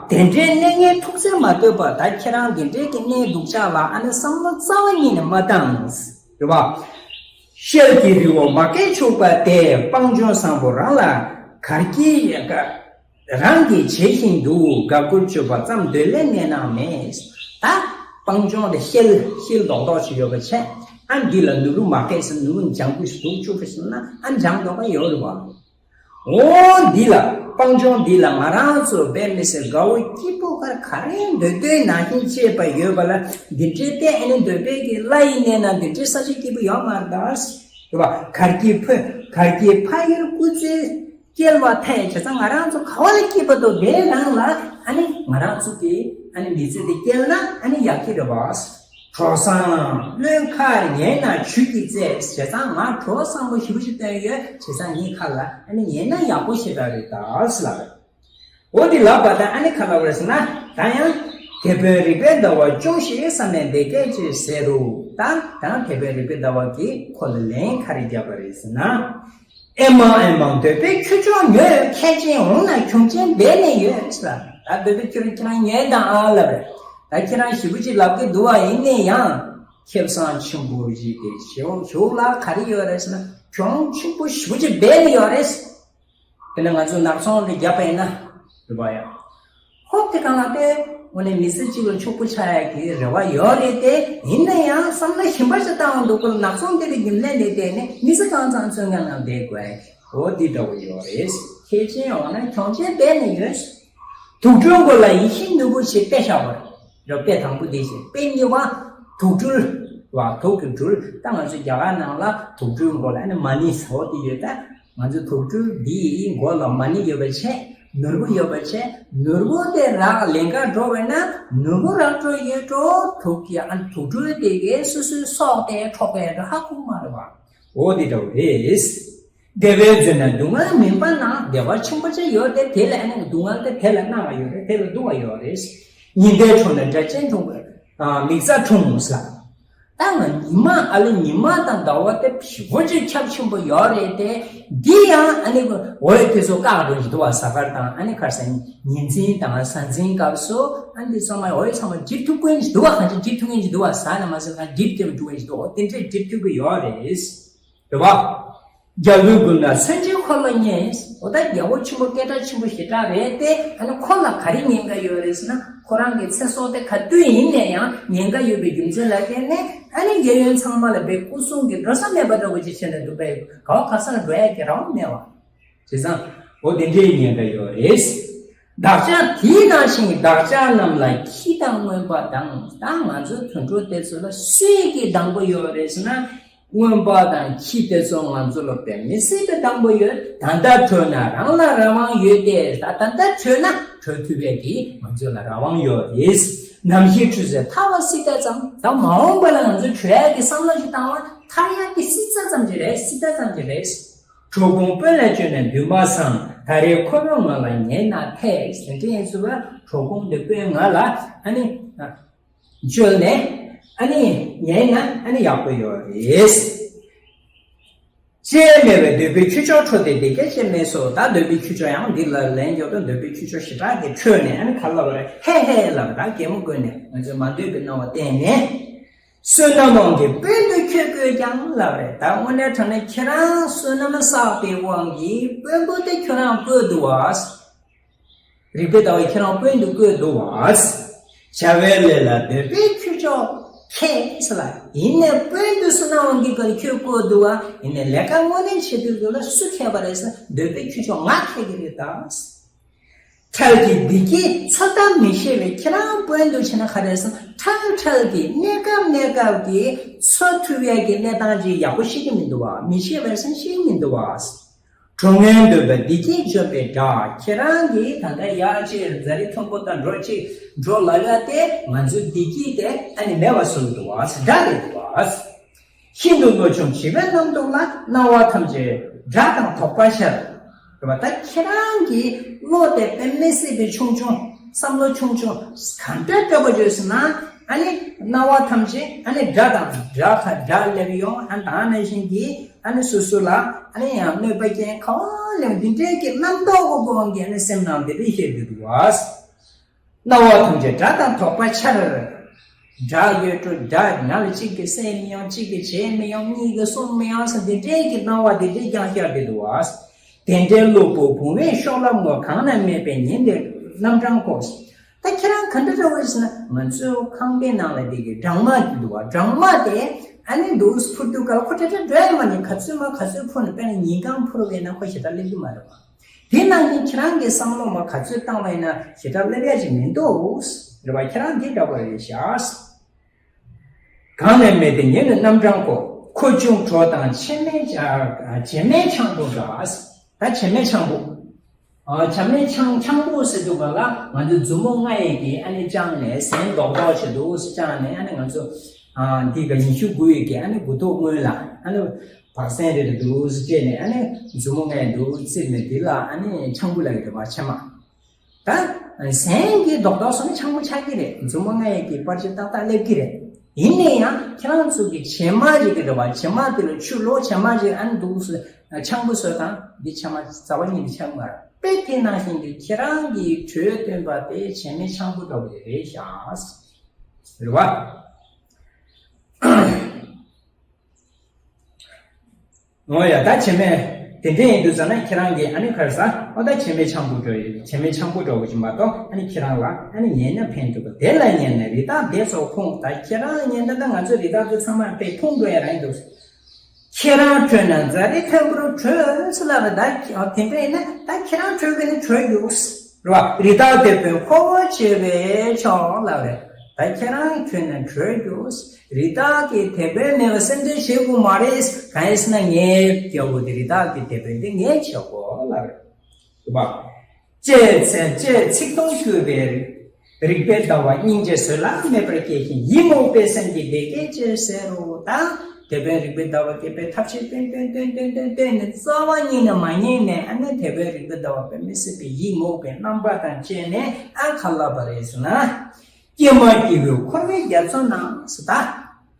དགའ། དེ་འདྲའི་གནས་ངན་ཐུགས་བརྩེ་མ་གཏོད་པ། ད་ཁྱེད་རང་དེ་འདྲའི་གི་གནས་སྡུག་ཅག་ལ་ཨ་ནི་བསམ་བློ་རྩ་བ་ཉིད་ནས་མ་བཏང་། རེད་བ། ཤེལ་གྱི་རི་བོ་མ་སྐད་ཕྱུག་པ་དེ། སྤང་ལྗོངས་བཟང་པོ་རང་ལ་གར་གྱིས་རང་གིས་བྱེད་བཞིན་འདུག་དགའ་མགུར་སྤྱོད་པ་ཙམ་འདོད་ལས་གནས་སྣང་མེད། ད་སྤང་ལྗོངས་དེ་ཤེལ་ཤེལ་རྡོག་རྡོག་ཅིག་ཡོད་པ་བྱས། ཨ་འདི་ལ་ནོར་བུ་མ་སྐད་ཟེར་ནོར་བུ་ལྗང་གུ་ཞིག་འདུག་བཅུག་པ་ཞིག་ན་ཨ་ལྗང་མདོག་ཁ་ཡོད་རེད་བ། འོ་འདི་ལ་སྤང་ལྗོངས་འདི་ལ་ང་རང་ཚོ་བས་མི་སྲིད་དགའ་བོ་སྐྱིད་པོ་ག་ག་རེ་འདོད་འདོད་ནང་བཞིན་བྱེད་པ་ཡོད་པ་ལ་འདི་འདྲའི་ལྟས་ཨ་ནི་འདོད་པའི་གི་ལྷ་ཡི་གནས་ན་འདི་འདྲའི་ས་ཆ་སྐྱིད་པོ་ཡོད་མ་རེད་ད། རེད་བ། གར་གྱི་ཕ་གར་གྱི་ཕ་ཡུལ་སྐུ་ཚེ་སྐྱེལ་བ་ཐལ། བྱས་ཙང་ང་རང་ཚོ་ག་བ་ལ་སྐྱིད་པ་འདུག་དེའི་ནང་ལ་ཨ་ནི་ང་རང་ཚོ་གི་ཨ་ནི་མི་ཚེ་འདི་སྐྱེལ་ན་ཨ་ནི་ཡག་གི་རེད་བ། གྲོགས་བཟང་བློན་མཁར་ཉན་ན་ཇུས་ཀྱི་རྩལ། བྱས་ཙང་ང་གྲོགས་བཟང་པོ་ཞེ་པོ་ཞིག་བཏོན་ཡོད། བྱས་ཙང་ངའི་ཁ་ལ་ཨ་ནི་ཉན་ན་ཡག་པོ་ཞེ་དྲག་རེད་ད་ཟེར་ལབ་རེད། འོ་འདི་ལབ་པ་དང་ཨ་ནི་ག་ལབ་རེད་ཟེར་ན། ད་ཡང་དེད་དཔོན་རིག་པའི་ཟླ་བ་སྐྱོངས་ཤིག་བསམ་ནས་འདི་སྐད་ཅེས་ཟེར་རོ། ད་ད་དེད་དཔོན་རིག་པའི་ཟླ་བ་གིས་ཁོ་ལ་ལན་ག་རེ་བརྒྱབ་པ་རེད་ཟེར་ན། ཨེ་མ་ཨེ་མ་འདོད་པའི་ཁྱུ་མཆོག་ཉོན། ཁྱད་ཅན་འོང་ན་གྱོང་ཅན་འབད་ནས་ཡོད་ཟེར། ད་འདོད་པའི་ཁྱུ་རིགས་ཁྱེད་རང་ཉོན་དང་ཨ་ལབ་རེད། ད་ཁྱེད་རང་ཞེ་པོ་ཅིག་ལབ་ཀྱི་འདུག་བ། ཡིན་ནའི་ཡང་ཁེ་བཟང་ཆེན་པོ་ཞིག་གི་ཞོག་ཞོག་ལ་ག་རེ་ཡོད་རེད་ཟེར་ན་གྱོང་ཆེན་པོ་ཞེ་པོ་ཅིག་འབད་ནས་ཡོད་རེད། དེ་ནས་ང་ཚོ་ནག་ཚོང་འདི་བརྒྱབ་པ་ཡིན་ན་རེད་བ་ཡ། ཧོབ་དེ་གང་ལ་ལྟོས། དངོས་གནས་མི་ཚེ་གཅིག་ལ་ཕྱུག་པོ་ཆགས་ཡག་གི་རེ་བ་ཡོད་རེད་དེ། ཡིན་ན་ཡང་བསམ་བློ་གཞན་པ་ཞིག་བཏང་འདུག་པར་ནག་ཚོང་དེ་གི་རྒྱུན་ལས་ལས་དེ་ནི་མི་ཚེ་གང་ཚང་ཚོད་ངན་ངང་བསྡད་དགོས་ཡག་གི་འོ་འདི་འདྲ་བོ་ཡོད་རེད། ཁྱད་ཅན་འོང་ན་གྱོང་ཅན་འབད་ནས་ཡོད། དུག་སྦྲུལ་མགོ་ལ་ཡིད་བཞིན་ནོར་བུ་ཞེས་དཔེ་བཞག་པ་རེད། དཔེ་དང་པོ་དེ་བཞིན་དཔེ་གཉིས་པ། དུག་སྦྲུལ་བ་དུག་གི་སྦྲུལ། ད་ང་ཚོ་རྒྱ་གར་ནང་ལ་དུག་སྦྲུལ་མགོ་ལ་ཨ་ནི་མ་ཎི་ཟེར་བ་དེ་ཡོད་ད། ང་ཚོ་དུག་སྦྲུལ་འདིའི་མགོ་ལ་མ་ཎི་ཡོད་པ་བྱས། ནོར་བུ་ཡོད་པ་བྱས། ནོར་བུ་དེ་རག་ལེན་ག་འགྲོ་བས་ན་ནོར་བུ་རག་འགྲོ་ཡོད་འགྲོ། དུག་གི་ཨ་ནི་དུག་སྦྲུལ་དེ་གས་སོ་སོའི་སྲོག་དེ་འཕྲོག་གས་འགྲོ་ཧ་གོ་མ་རེད་བ། འོ་དེ་འདྲ་བོ་རེད། བདེ་བའི་མཛོད་ན་སྡུག་བསྔལ་མིན་པ་ན། བདེ་བ་ཆེན་པོ་ཅིག་ཡོད་དེ། དེ་ལ་ཨ་ནི་སྡུག་བསྔལ་དེ་དེ་ལ་སྣང་བ་ཡོད་རེད། དེ་ལ་སྡུག་བ་ཡོད་རེད། ཉི་ཟླའི་དྲུང་ན་སྒྲ་གཅན་འཐུང་བ། མིག་རྩ་འཁྲུངས་ལ། ད་ང་ཉི་མ་ཨ་ལེ་ཉི་མ་དང་ཟླ་བ་དེ་ཞེ་པོ་ཅིག་ཁྱབ་ཆེན་པོ་ཡོད་རེད་དེ། འདི་ཡང་ཨ་ནི་འོད་དེ་ཚོ་བཀག་འགྲོ་བཞིན་འདུག་བ། གཟའ་སྐར་དང་ཨ་ནི་ཁར་སང་ཉི་འཛིན་དང་གཟའ་འཛིན་སྐབས་སུ་ཨ་ནི་འདི་ཚང་མ་འོད་ཚང་མ་འགྲིབ་ཐུབ་ཀྱི་འདུག་བ། གང་ཅི་འགྲིབ་ཐུབ་ཀྱི་འདུག་བ། གཟའ་ན་མ་ཟེར་ན་འགྲིབ་སྟེ་འགྲོ་གི་འདུག་དེ་འདྲས་འགྲིབ་ཐུབ་ཀྱི་ཡོད་རེད། རེད་བ། རྒྱལ་པོའི་མགུལ་ན་མཚོན་ཆའི་འཁོར་ལོ་བརྙེས། འོ་ད་རྒྱལ་པོ་ཆེན་པོ་སྐད་གྲགས་ཆེན་པོ་ཞེ་དྲག་རེད་དེ། ཨ་ནི་ཁོ་ལ་ག་རེ་ཉེན་ཁ་ཡོད་རེད་ཟེར་ན། ཁོ་རང་གི་ཚེ་སྲོག་དེ་ག་དུས་ཡིན་ནའི་ཡང་ཉེན་ཁ་ཡོད་པའི་རྒྱུ་མཚན་ལ་བརྟེན་ནས་ཨ་ནི་གཡས་གཡོན་ཚང་མ་ལ་བའི་སྐུ་སྲུང་གི་འགྲོ་ས་མེད་པ་འདྲ་བོ་ཅིག་བྱས་ནས་འདུག་པས། ག་བ་ག་ས་ལ་འགྲོ་ཡ་གི་རང་མེད་བ། བྱས་ཙང་འོ་དེ་འདྲའི་ཉེན་ཁ་ཡོད་རེད། བདག་ཅག་དེ་ནང་བཞིན་བདག་ཅག་རྣམས་ལ་ཁྱི་དང་རྔོན་པ་དང་། ད་ང་ཚོ་དུད་འགྲོ་དེ་ཚོ་ལ་སུས་ཀྱིས་སྡང་པོ་ཡོད་རེད་ཟེར་ན། རྔོན་པ་དང་ཁྱི་དེ་ཚོ་ང་ཚོ་ལ་དཔེ་མི་སྲིད་པའི་སྡང་པོ་ཡོད། ད་ལྟ་བྲོས་ན་རང་ལ་རང་དབང་ཡོད་དེ། ད་ད་ལྟ་བྲོས་ན་བྲོས་ཐུབ་པའི་གི་ང་ཚོ་ལ་རང་དབང་ཡོད་རེད། ནམ་ཞིག་ཁྲུས་ཟེར་ཐར་བ་སྲིད་ད་ཙམ། ད་མ་འོངས་པ་ལ་ང་ཚོ་བྲོས་ཡ་གི་བསམ་བློ་ཞིག་བཏང་བ་ཐར་ཡ་གི་སྲིད་ད་ཙམ་གྱི་རེད། སྲིད་ད་ཙམ་གྱི་རེད། གྲོགས་ཀུན་དཔོན་ལ་བཅོལ་ནས་འདུན་མ་བཟང་། ད་རེས་ཁོ་བོས་ང་ལ་ཉན་ན་འཐད། དེ་འདྲ་ཡིན་ཚུལ་ལ་གྲོགས་ཀུན་དེ་དཔོན་ང་ལ་ཨ་ནི་བཅོལ་ནས་ཨ་ནི་ཉན་ན་ཨ་ནི་ཡག་པོ་ཡོད་རེད། སྤྲད་མེད་པའི་འདོད་པའི་ཁྱུ་མཆོག་འཕྲོ་སྟེ་དེ་སྐད་ཅེས་སྨྲས་སོ། ད་འདོད་པའི་ཁྱུ་མཆོག་ཡང་འདི་ལ་ལན་རྒྱག་དུས་འདོད་པའི་ཁྱུ་མཆོག་ཞེ་དྲག་གིས་ཁྲོས་ནས་ཨ་ནི་ག་ལབ་པ་རེད། ཧེ་ཧེ་ལབ་པ་ད་གད་མོ་དགོད་ནས་ང་ཚོས་མ་འདོད་པའི་སྣང་བ་བསྟན་ནས། བསོད་ནམས་དབང་གིས་དཔོན་དུ་ཁྱོད་བསྐོས་ཀྱང་ལབ་པ་རེད། ད་དངོས་གནས་དྲང་གནས་ཁྱེད་རང་བསོད་ནམས་བསགས་པའི་དབང་གིས་དཔོན་པོ་དེ་ཁྱོད་རང་བསྐོས་འདུག་བ། རིག་པའི་ཟླ་བ་ཁྱེད་རང་དཔོན་དུ་བསྐོས་འདུག་བ། བྱ་བའི་ལས་ལ་འདོད་པའི་ཁྱུ་མཆོག་ཁྱེད་ལ་ཡིན་ནས་དཔོན་དུ་བསོད་ནམས་དབང་གིས་ག་ལ་ཁྱོད་བསྐོས་འདུག་བ། ཡིན་ནས་ལས་ཀ་དངོས་གནས་བྱེད་དུས་ལ་སུ་ཁྱེད་པ་རེད་ཟེར་འདོད་པའི་ཁྱུ་མཆོག་ང་ཁྱེད་ཀྱི་རེད་ད། འཕྲལ་གྱི་བདེ་སྐྱིད་འཚོལ་སྟངས་མི་ཤེས་པའི་ཁྱེད་རང་དཔོན་དུ་བྱས་ན་ག་རེ་ཟེར་ན། འཕྲལ་འཕྲལ་གྱི་གནས་སྐབས་གནས་སྐབས་ཀྱི་འཚོལ་ཐུབ་ཡས་ཀྱི་གནས་སྟངས་ཅིག་ཡག་པོ་ཤེས་ཀྱི་མི་འདུག་བ། མི་ཤེས་པར་སེམས་ཤེས་ཀྱི་མི་འདུག་བ། གྲོགས་ངན་འདོད་པ་བདེ་སྐྱིད་འཇོམས་པའི་དགྲ། ཁྱེད་རང་གིས་ད་ལྟ་ཡར་ཅིག་རྫ་རི་མཐོན་པོ་དང་འགྲོ་ཅིག་འགྲོ་ལབ་ཡ་དེ་ང་ཚོའི་བདེ་སྐྱིད་དེ་ཨ་ནི་མེད་པ་བཟོ་གི་འདུག་བ། དགྲ་རེད་འདུག་བ། ཤིན་ཏུ་བློ་ཆུང་བྱིས་པའི་རྣམ་རྟོག་ལ། སྣང་བ་ཐམས་ཅད་དགྲ་དང་དོགས་པ་ཤར། རེད་པ། ད་ཁྱེད་རང་གི་བློ་དེ་དཔེ་མི་སྲིད་པའི་ཆུང་ཆུང་། བསམ་བློ་ཆུང་ཆུང་ག་འདྲ་སྤྲོད་པ་བརྗོད་ཟེར་ན། ཨ་ནི་སྣང་བ་ཐམས་ཅད་ཨ་ནི་དགྲ་དང་དགྲ་ཁ་དགྲ་སླེབས་ཡོང་། ཨ་ནི་ད་ནང་བཞིན་གྱི་ཨ་ནི་སོ་སོ་ལ་ཨ་ནི་ཡང་གནོད་པ་སྐྱེལ་ག་བ་སླེབས། འདི་འདྲའི་གི་རྣམ་རྟོག་གི་སྒོ་ནས་ཨ་ནི་སེམས་ནང་དེ་འདྲ་སྐྱེ་གི་འདུག་བ། སྣང་བ་ཐམས་ཅད་དགྲ་དང་དོགས་པ་འཆར། དགྲ་ཡོད་འགྲོ་དགྲ། ང་ལ་གཅིག་གིས་བསད་མི་ཡོང་། གཅིག་གིས་བྱས་མི་ཡོང་། གཉིས་ཀྱིས་གསུངས་མི་ཡོང་ཟེར་འདི་འདྲའི་གི་སྣང་བ་འདི་འདྲའི་རྐྱང་རྐྱང་རེད་འདུག་བ། དེ་འདྲའི་གློ་བུར་བུང་བའི་གཤོག་རླབས་ངོ་། གང་ན་མེད་པའི་ཉིན་དེར་རྣམ་གྲངས་བསྐོར། ད་ཁྱེད་རང་ག་འདྲ་འདྲ་བོ་ཟེར་ན། ང་ཚོའི་ཁང་པའི་ནང་ལ་འདི་གི་སྦྲང་མ་འདི་འདུག་བ། སྦྲང་མ་དེ་ཨ་ནི་འདུག་འཕུར་དུས་སྐབས་ལ་ཁོ་ཏྲ་ཏྲ་འགྲོ་ཡ་མ་ནི། ག་ཚོད་མ་ག་ཚོད་འཕུར་ནས་དཔེར་ན་ཉིན་གང་འཕུར་བས་ན་ཁོ་ཞེ་དྲག་སླེབས་ཀྱི་མ་རེད་བ། དེ་ནང་བཞིན་ཁྱེད་རང་གི་བསམ་བློ་མ་ག་ཚོད་བཏང་བ་ཡིན་ན་ཞེ་དྲག་སླེབས་ཡ་ཅིག་མི་འདུག་རེད་བ། ཁྱེད་རང་འདི་འདྲ་བ་རེད་ཤག་གང་ནས་མེད་དེ་ཉིན་ནི་རྣམ་གྲངས་བསྐོར། ཁུ་བྱུག་གྲོ་དང་བྱེ་མའི་ཆ- བྱེ་མའི་ཆང་བུ་འདྲ། ད་བྱེ་མའི་ཆང་བུ། ཨ། བྱེ་མའི་ཆང་ཆང་བུ་ཟེར་དུས་སྒང་ལ་ང་ཚོའི་མཛུབ་མོ་ལྔ་ཡི་གིས་ཨ་ནི་བཅངས་ནས་ཟན་རྡོག་རྡོག་བྱེད་དུས་བཅངས་ནས། ཨ་ནི་ང་ཚོ་ཨ་འདི་ག་ཉི་ཤུ་དགུ་ཡི་གི་ཨ་ནི་མགུ་ཐོག་སྔོན་ལ་ཨ་ནི་བག་ཟན་རེ་རེ་འདུག་སེ་བཅད་ནས། ཨ་ནི་མཛུབ་མོ་ལྔ་ཡི་འདུག་བཙིར་ནས། འདི་ལ་ཨ་ནི་ཆང་བུ་ལབ་ཀྱི་རེད་བ། བྱེ་མ། ད་ཟན་གྱི་རྡོག་རྡོག་སོང་ན་ཆང་བུ་ཆགས་ཀྱི་རེད། མཛུབ་མོ་ལྔ་ཡི་གི་པར་ཆས་ཏག་ཏག་སླེབས་ཀྱི་རེད། ཡིན་ན་ཡང་ཁྱེད་རང་ཚོ་གི་བྱེ་མ་རེད་ཀྱི་རེད་བ། བྱེ་མ་དེ་ལ་ཆུ་ལོག་བྱེ་མ་རེ་ཨ་ནི་འདུག་སེ་ཆང་བུ་བཟོས་དང་། འདི་བྱེ་མ་རྩ་བ་ཉིད་ནས་ཆགས་མ་རེད། དཔེ་དེ་ནང་བཞིན་གྱི་ཁྱེད་རང་གི་དྲོད་བཏོན་པ་དེ་བྱེ་མའི་ཆང་བུ་འདྲ་བོ་རེད་ཤག་རེད་བ། འོ་ཡ། ད་བྱེ་མའི་དེ་འདྲ་ཡིན་དུས་ཙ་ན་ཁྱེད་རང་གིས་ཨ་ནི་ག་རེ་ཟ། འོ་ད་བྱེ་མའི་ཆང་བུ་འདྲ་ཡོད། བྱེ་མའི་ཆང་བུ་འདྲ་བོ་ཞིག་མ་གཏོགས་ཨ་ནི་ཁྱེད་རང་ལ་ཨ་ནི་ཉན་ན་ཕན་ཐོགས་པ། དེ་ལ་ཉན་ན་རི་དྭགས་བདེ་སོགས་ཕུང་། ད་ཁྱེད་རང་ཉན་ན་ད་ང་ཚོ་རི་དྭགས་དེ་ཚང་མ་དཔེ་ཕུང་འགྲོ་ཡ་རང་ཡིན་འདུག་ཁྱེད་རང་ཁྲོས་ན་རྫ་རི་མཐོན་པོར་བྲོས་ལབ་པ། ད་དེ་འདྲ་ཡིན་ན་ད་ཁྱེད་རང་ཁྲོས་གི་ནི་བྲོས་རྒྱུགས། རེད་བ། རི་དྭགས་དེད་དཔོན་ཁོ་བོ་བྱེད་པས་ཆོག་ལབ་རེད། ད་ཁྱེད་རང་ཁྲོས་ན་བྲོས་རྒྱུགས། རི་དྭགས་ཀྱི་དེད་དཔོན་མེད་པ་སེམས་ཁྲལ་བྱེད་དགོས་མ་རེད། གང་ཡིན་ཟེར་ན་ངའི་རྒྱལ་པོ་དེ་རི་དྭགས་ཀྱི་དེད་དཔོན་དེ་ངས་བྱེད་དགོས་ལབ་རེད། རེད་བ། ལྕེ་ཚེ་ལྕེ་ཚིག་དོན་བསྐྱུར་བའི་རིག་པའི་ཟླ་བ། སྙིང་རྗེ་བཟོད་གླགས་མེད་པར་སྐྱེས་ཤིང་། ཡིད་མུག་པའི་སེམས་ཀྱིས་དེ་སྐད་ཅེས་ཟེར་རོ། ད་དེད་དཔོན་རིག་པའི་ཟླ་བ་སྐྱེས་པའི་ཐབས་ཤེས་བཏོན་བཏོན་བཏོན་བཏོན་བཏོན་བཏོན་ནས་རྩ་བ་ཉིད་ནས་མ་ཉན་ནས། ཨ་ནི་དེད་དཔོན་རིག་པའི་ཟླ་བ་དཔེ་མི་སྲིད་པའི་ཡིད་མུག་པའི་རྣམ་པ་དང་བཅས་ནས། ཨ་ག་ལབ་པ་རེད་ཟེར་ན། ཀྱེ་མ་སྐྱེ་བོས་འཁོར་བའི་རྒྱ་མཚོ་ན་ཟེར། ད་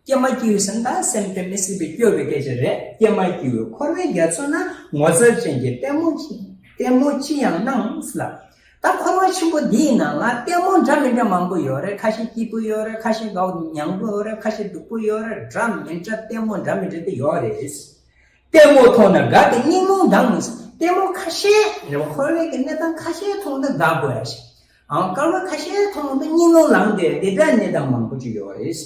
ཀྱེ་མ་སྐྱེ་བོས་ཟེར་ན་ད་སེམས་དཔེ་མི་སྲིད་པའི་སྐྱོ་བའི་སྐད་ཆ་རེད། ཀྱེ་མ་སྐྱེ་བོས་འཁོར་བའི་རྒྱ་མཚོ་ན། ངོ་མཚར་ཅན་གྱི་ལྟད་མོ་ཅི་ལྟད་མོ་ཅི་ཡང་སྣང་ཟེར་ལ། ད་འཁོར་བ་ཆེན་པོ་འདིའི་ནང་ལ་ལྟད་མོ་འདྲ་མི་འདྲ་མང་པོ་ཡོད་རེད། ཁ་ཤས་སྐྱིད་པོ་ཡོད་རེད། ཁ་ཤས་དགའ་པོ་མྱང་པོ་ཡོད་རེད། ཁ་ཤས་སྡུག་པོ་ཡོད་རེད། འདྲ་མི་འདྲ་ལྟད་མོ་འདྲ་མི་འདྲ་དེ་ཡོད་རེད། ལྟད་མོ་མཐོང་ན་དགའ་སྟེ་སྙིང་རླུང་ལྡང་ནས། ལྟད་མོ་ཁ་ཤས་རེད་བ། འཁོར་བའི་གི་གནས་སྟངས་ཁ་ཤས་མཐོང་ན་དགའ་དགོས་ཡ་ཞིག་ཨང་། སྐར་མ་ཁ་ཤས་མཐོང་ན་སྙིང་རླུང་ལངས་ཏེ་དེ་འདྲ་གནས་སྟངས་མང་པོ་ཅིག་ཡོད་རེད།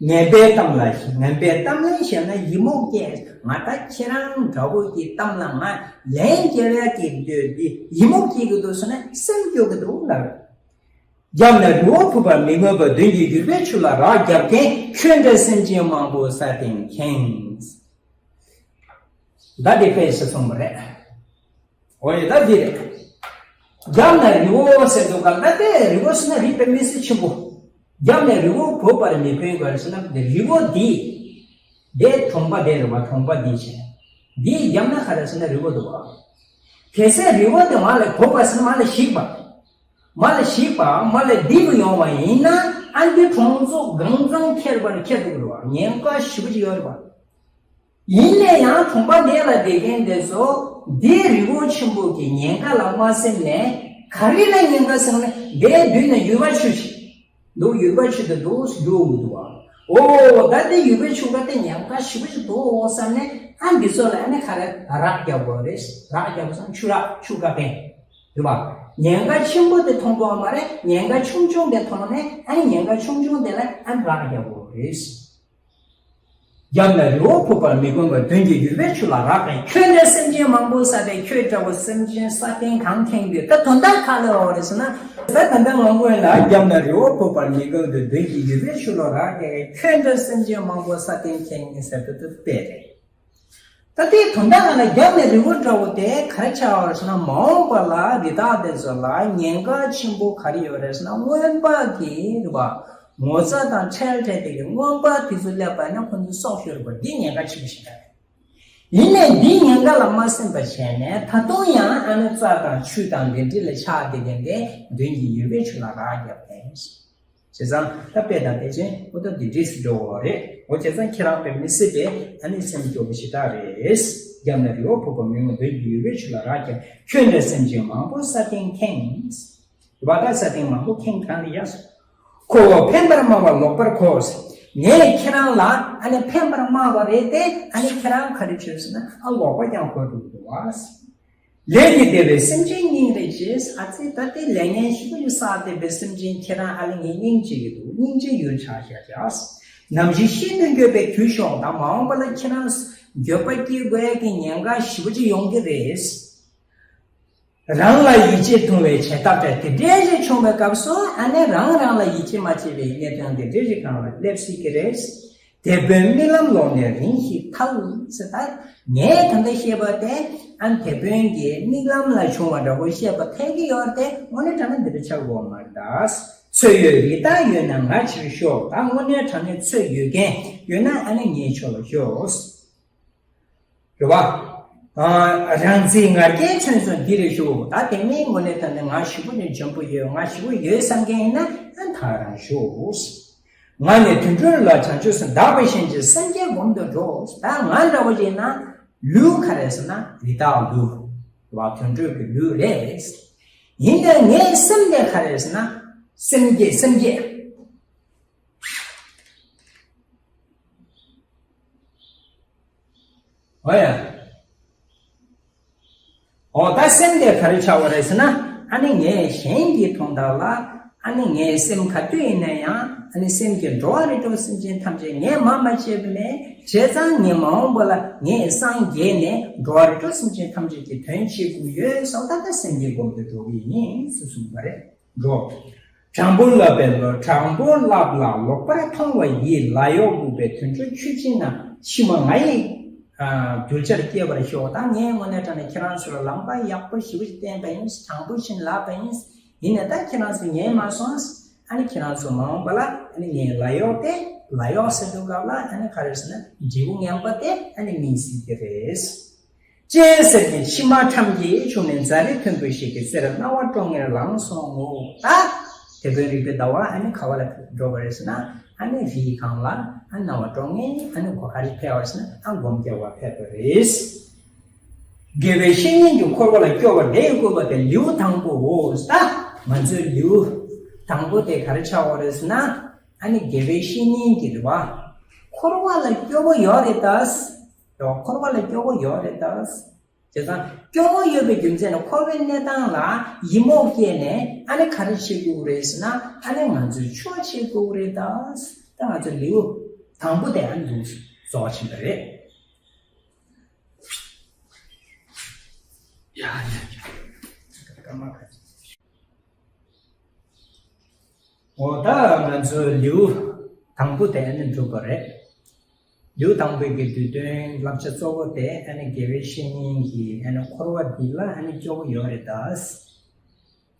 ངན་པའི་གཏམ་ལ་ངན་པའི་གཏམ་ལན་བཤད་ན་ཡིད་མུག་སྐྱེ། ང་ད་ཁྱེད་རང་འདྲ་བོ་གི་གཏམ་ལ་ང་ལན་རྒྱག་ཡ་གི་འདོད་འདི་ཡིད་མུག་སྐྱེ་གི་འདུག་ཟེར་ན་སེམས་སྐྱོ་གི་འདུག་ལབ། རྒྱབ་ན་རི་བོ་བུད་པར་མི་མངོན་པ། མདུན་གྱི་ཡུར་བའི་ཆུ་ལ་རགས་བརྒྱབ་མཁན། ཁྱོད་འདྲ་སེམས་ཅན་མང་པོ་ས་སྟེང་ཁེངས། ད་དེ་དཔེ་ཞིག་གསུངས་པ་རེད། འོ་ཡ། ད་འདི་རེད། རྒྱབ་ན་རི་བོ་ཟེར་དུས་སྒང་ལ། ད་དེ་རི་བོ་ཟེར་ན་རི་དཔེ་མི་སྲིད་ཆེན་པོ། རྒྱབ་ན་རི་བོ་བུད་པར་མི་ཕན་ག་རེ་ཟེར་ན། དེ་རི་བོ་འདི། དེ་གྲོང་པ་དེ་རེད་བ། གྲོང་པ་འདི་བྱས། འདིའི་རྒྱབ་ན་ག་རེ་ཟེར་ན་རི་བོ་འདུག་བ། གལ་སྲིད་རི་བོ་དེ་མར་ལ་བུད་པ་ཟེར་ན་མར་ལ་ཞིག་པ། མར་ལ་ཞིག་པ། མར་ལ་རྡིབ་ཡོང་བ་ཡིན་ན། ཨ་འདི་གྲོང་ཚོ་གང་ཚང་ཁྱེར་བར་ཁྱེར་འདུག་རེད་བ། ཉེན་ཁ་ཞེ་པོ་ཅིག་ཡོད་རེད་བ། ཡིན་ནའི་ཡང་གྲོང་པ་དེ་ལ་བསྡད་མཁན་དེ་ཚོ་འདིའི་རི་བོ་ཆེན་པོ་གི་ཉེན་ཁ་ལ་མ་སེམས་ནས། ག་རེ་ལ་ཉེན་ཁ་སེམས་ནས། དེའི་མདུན་ན་ཡུར་བ་ཆུ་ཞིག་འདུག་ཡུར་བ་ཆུ་དེ་འདུག་འགྲོ་འདུག་བ། འོ་ད་དེ་ཡུར་བའི་ཆུ་ཁ་དེ་ཉེན་ཁ་ཞེ་པོ་ཞིག་འདུག་འོ་བསམ་ནས། ཨ་འདི་ཚོ་ལ་ཨ་ནི་ག་རེ་རགས་རྒྱག་དགོས་རེད། རགས་རྒྱག་དགོས་བསམ། ཆུ་རགས་ཆུ་ཁ་ཕན། རེད་བ། ཉེན་ཁ་ཆེན་པོ་དེ་མཐོང་དགོས་མ་རེད། ཉེན་ཁ་ཆུང་ཆུང་དེ་མཐོང་ནས། ཨ་ནི་ཉེན་ཁ་ཆུང་ཆུང་དེ་ལ་ཨ་ནི་རགས་རྒྱག་དགོས་རེད། རྒྱབ་ན་རི་བོ་ཕུག་པར་མི་དགོངས་པར། མདུན་གྱི་ཡུར་བའི་ཆུ་ལ་རགས་པས། ཁྱོད་འདྲ་སེམས་ཅན་མང་པོ་བསད་པས། ཁྱོད་འདྲ་བོ་སེམས་ཅན་ས་སྟེང་གང་ཁེངས་དུས། ད་དོན་དག་ག་ལ་འོ་རེད་ཟེར་ན། ད་ད་ལྟ་ང་སྔོན་ལ་རྒྱབ་ན་རི་བོ་ཕུག་པར་མི་དགོངས་པར། མདུན་གྱི་ཡུར་བའི་ཆུ་ལ་རགས་པས། ཁྱོད་འདྲ་སེམས་ཅན་མང་པོ་ས་སྟེང་ཁེངས་ཟེར་དུས་དེ་དཔེ་རེད། ད་ལྟའི་དོན་དག་ང་ལ་རྒྱབ་ནས་རི་བོ་འདྲ་བོ་དེ་ག་རེ་ཆགས་པ་རེད་ཟེར་ན། མ་འོངས་པ་ལ་རི་དྭགས་དེ་ཚོ་ལ་ཉེན་ཁ་ཆེན་པོ་ག་རེ་ཡོད་རེད་ཟེར་ན། རྔོན་པ་གི་རེད་བ། ངོ་ཚ་དང་ཁྲེལ་བྲལ་དེ་གི་རྔོན་པ་དེ་ཚོ་སླེབས་པ་ན་ཁོ་ཚོ་སྲོག་ཤོར་བ་འདི་ཉེན་ཁ་ཆེན་པོ་ཞིག་རེད། ཡིན་ནའི་འདིའི་ཉེན་ཁ་ལ་མ་སེམས་པ་བྱས་ནས། ད་དུང་ཡང་ཨ་ནི་རྩྭ་དང་ཆུ་དང་དེ་འདྲ་ལ་ཆགས་བསྡད་མཁན་དེ་མདུན་གྱི་ཡུར་བའི་ཆུ་ལ་རགས་བརྒྱབ་པས། བྱས་ཙང་ད་དཔེ་དང་དཔེ་ཅན་འོ་ད་འདི་འདྲས་སུ་འགྲོ་བ་རེད། འོ་བྱས་ཙང་ཁྱེད་རང་དཔེ་མི་སྲིད་པའི་ཨ་ནི་སེམས་སྐྱོ་བོ་ཞེ་དྲག་རེད། རྒྱབ་ན་རི་བོ་ཕུག་པར་མི་དགོངས། མདུན་གྱི་ཡུར་བའི་ཆུ་ལ་རགས་བརྒྱབ། ཁྱོད་འདྲ་སེམས་ཅན་མང་པོ་ས་སྟེང་ཁེངས། རེད་བ། ད་ས་སྟེང་མང་པོ་ཁེངས་གང་ལ་ཡ། ཁོ་བོ་ཕན་པར་སྨྲ་བ་ལོག་པར་གོ། ངས་ཁྱེད་རང་ལ་ཨ་ནི་ཕན་པར་སྨྲ་བ་རེད་དེ། ཨ་ནི་ཁྱེད་རང་ག་རེ་བྱོས་ཟེར་ན། ཨ་ལོག་པ་ཀྱང་གོ་འགྲོ་གི་འདུག་བ། ལས་ཀྱིས་བདེ་བའི་སེམས་ཅན་སྙིང་རེ་རྗེ། ཨ་ཙི་ད་དེ་ལས་ངན་ཞིག་ལ་བསགས་བསྡད་པའི་སེམས་ཅན་ཁྱེད་རང་ཨ་ལ་ངས་སྙིང་རྗེ་གི་འདུག་སྙིང་རྗེ་ཡོད་ཆགས་བཞག་བྱ། ནམ་ཞིག་ཤིན་ཏུ་འགྱོད་པའི་དུས་ཤོག་དང་། མ་འོངས་པ་ལ་ཁྱེད་རང་འགྱོད་པ་སྐྱེ་དགོས་ཀྱི་ཉེན་ཁ་ཞེ་པོ་ཅིག་ཡོང་གི་རེད། རང་ལ་ཡིད་ཆེས་ཐུང་བའི་བྱེད་ཐབས་བྲལ། དེ་འདྲའི་ཞིག་བྱུང་བའི་སྐབས་སུ་ཨ་ནི་རང་རང་ལ་ཡིད་ཆེས་མ་བྱེད་པའི་གནས་སྟངས་དེ་འདྲའི་ཞིག་གང་ལ་སླེབས་སྲིད་ཀྱི་རེད། དེད་དཔོན་རྨི་ལམ་ལོག་ནས་རིང་ཞིག་ཐལ་ཟེར། ད་ངས་ད་ལྟ་བཤད་པ་དེ་ཨ་ནི་དེད་དཔོན་གྱི་རྨི་ལམ་ལ་བྱུང་བ་འདྲ་བོ་བཤད་པ་ཐལ་གྱི་ཡོད་རེད་དེ། དངོས་གནས་དྲང་གནས་འདི་འདྲ་ཆགས་དགོས་མ་རེད་ད། ཚོད་ཡོད་རི་དྭགས་ཡོད་ན་ང་ཕྱིར་ཤོག་ད་དངོས་གནས་དྲང་གནས་ཚོད་ཡོད་མཁན་ཡོད་ན་ཨ་ནི་ངའི་ཕྱོགས་ལ་ཤོག་རེད་བ། ཨ། རང་ཚིག་ང་རྒྱལ་མཚོན་སོང་འདི་རེ་ཞུ། ད་དེ་མིན་དངོས་གནས་ད་ནི་ང་ཞེ་པོ་ནི་འཇོན་པོ་ཡོད། ང་ཞེ་པོ་ཡོད་བསམ་མཁན་ཡིན་ན་ཨ་ཐག་རང་ཞུ། ང་ནི་དུད་འགྲོ་ལ་བྱང་ཆུབ་སེམས། བདག་པོས་གཞན་གྱི་སེམས་བསྐྱེད་སྒོམ་དུ་འགྲོ། ད་ང་འདྲ་བོ་ཡིན་ན་ལུས་ག་རེ་ཟེར་ན་རི་དྭགས་ལུས་བ། དུད་འགྲོ་གི་ལུས་རེད། ཡིན་ནའི་ངའི་སེམས་དེ་ག་རེ་ཟེར་ན་སེམས་བསྐྱེད། སེམས་བསྐྱེད། འོ་ཡ། འོ་ད་སེམས་དེ་ག་རེ་ཆགས་པ་རེད་ཟེར་ན། ཨ་ནི་ངས་གཞན་གྱི་དོན་དག་ལ་ཨ་ནི་ངའི་སེམས་ག་དུས་ཡིན་ན་ཡང་ཨ་ནི་སེམས་ཀྱི་འགྲོ་བ་རིགས་དྲུག་སེམས་ཅན་ཐམས་ཅད་ངས་མ་མ་བྱས་པ་མེད། བྱས་ཙང་ངས་མ་འོངས་པ་ལ་ངས་སངས་རྒྱས་ནས་འགྲོ་བ་རིགས་དྲུག་སེམས་ཅན་ཐམས་ཅད་ཀྱི་དོན་བྱེད་དགོས་ཡོད་བསམ། ད་ལྟ་སེམས་ཀྱི་སྒོམ་དུ་འགྲོ་གི་ཡིན་ཟེར་གསུངས་པ་རེད། འགྲོ། དྲང་པོ་བསླབ་པའི་བློ། དྲང་པོ་བསླབ་ལ་ལོག་པར་མཐོང་བ་ཡི། ལ་ཡོགས་འགུགས་པའི་དུད་འགྲོ་ཁྱུ་ཅན་རྣམས། ཕྱི་མ་ང་ཡི་གདུལ་བྱར་སྐྱེ་བར་ཤོག་ད་ངས་དངོས་གནས་དྲང་གནས་ཁྱེད་རང་ཚོ་ལ་ལམ་ཁ་ཡག་པོ་ཞེ་པོ་ཞིག་བསྟན་པ་ཡིན། དྲང་པོ་བྱིན་བརླབས་པ་ཡིན། ཡིན་ནའི་ད་ཁྱེད་རང་ཚོ་ཉན་མ་སོང་། ཨ་ནི་ཁྱེད་རང་ཚོ་མ་འོངས་པ་ལ་ཨ་ནི་ངས་ལ་ཡོགས་དེ། ལ་ཡོགས་ཟེར་དུས་སྐབས་ལ་ཨ་ནི་ག་རེ་ཟེར་ན་འབྲས་བུ་ངན་པ་དེ་ཨ་ནི་སྨིན་སྲིད་ཀྱི་རེད། སྤྱན་གཟེར་གྱི་མཆི་མ་ཁྲམ་གྱིས་བྱུགས་ནས། རྫ་རི་མཐོན་པོ་ཞིག་གི་རྩེར་སྣང་བ་ཀྲོང་ངེར་ལངས་སོང་ངོ་། ད་དེད་དཔོན་རིག་པའི་ཟླ་བ་ཨ་ནི་ག་བ་ལ་འགྲོ་བ་རེད་ཟེར་ན། ཨ་ནི་རིའི་སྒང་ལ་ཨ་སྣང་བ་ཀྲོང་ངེར་ཨ་ནི་ག་རེ་ཕེབས་པ་རེད་ཟེར་ན། ཨ་སྒོམ་རྒྱག་པར་ཕེབས་པ་རེད། དགེ་བའི་བཤེས་གཉེན་གྱི་འཁོར་བ་ལ་སྐྱོ་བ་དེ་ཡི་བཀོད་པ་དེ་ལེའུ་དང་པོའོ། ད་ང་ཚོའི་ལེའུ་དང་པོ་དེ་ག་རེ་ཆགས་པ་རེད་ཟེར་ན། ཨ་ནི་དགེ་བའི་བཤེས་གཉེན་གྱི་རེད་བ། འཁོར་བ་ལ་སྐྱོ་བོ་ཡོད་རེད་ད། འཁོར་བ་ལ་སྐྱོ་བོ་ཡོད་རེད་ད། བྱས་ཙང་སྐྱོ་བོ་ཡོད་པའི་རྒྱུ་མཚན་ལ་འཁོར་བའི་གནས་སྟངས་ལ་ཡིད་མོག་སྐྱེས་ནས་ཨ་ནི་ག་རེ་བྱེད་དགོས་རེད་ཟེར་ན། ཨ་ནི་ང་ཚོས་ཆོས་བྱེད་དགོས་རེད་ད། ད་ང་ཚོ་ལེའུ་དང་པོ་དེ་ཨ་ནི་རྫོགས་ཕྱིན་པ་རེད། ཡ་ཡ་ཡ། འོ་ད་ང་ཚོའི་ལེའུ་དང་པོ་དེ་ནི་འགྲུབ་པ་རེད། ལེའུ་དང་པོའི་གི་བསྡུས་དོན་བསླབ་བྱ་གཙོ་བོ་དེ་ཨ་ནི་དགེ་བའི་བཤེས་གཉེན་གྱིས་ཨ་ནི་འཁོར་བ་འདི་ལ་ཨ་ནི་སྐྱོ་བོ་ཡོད་རེད་ད།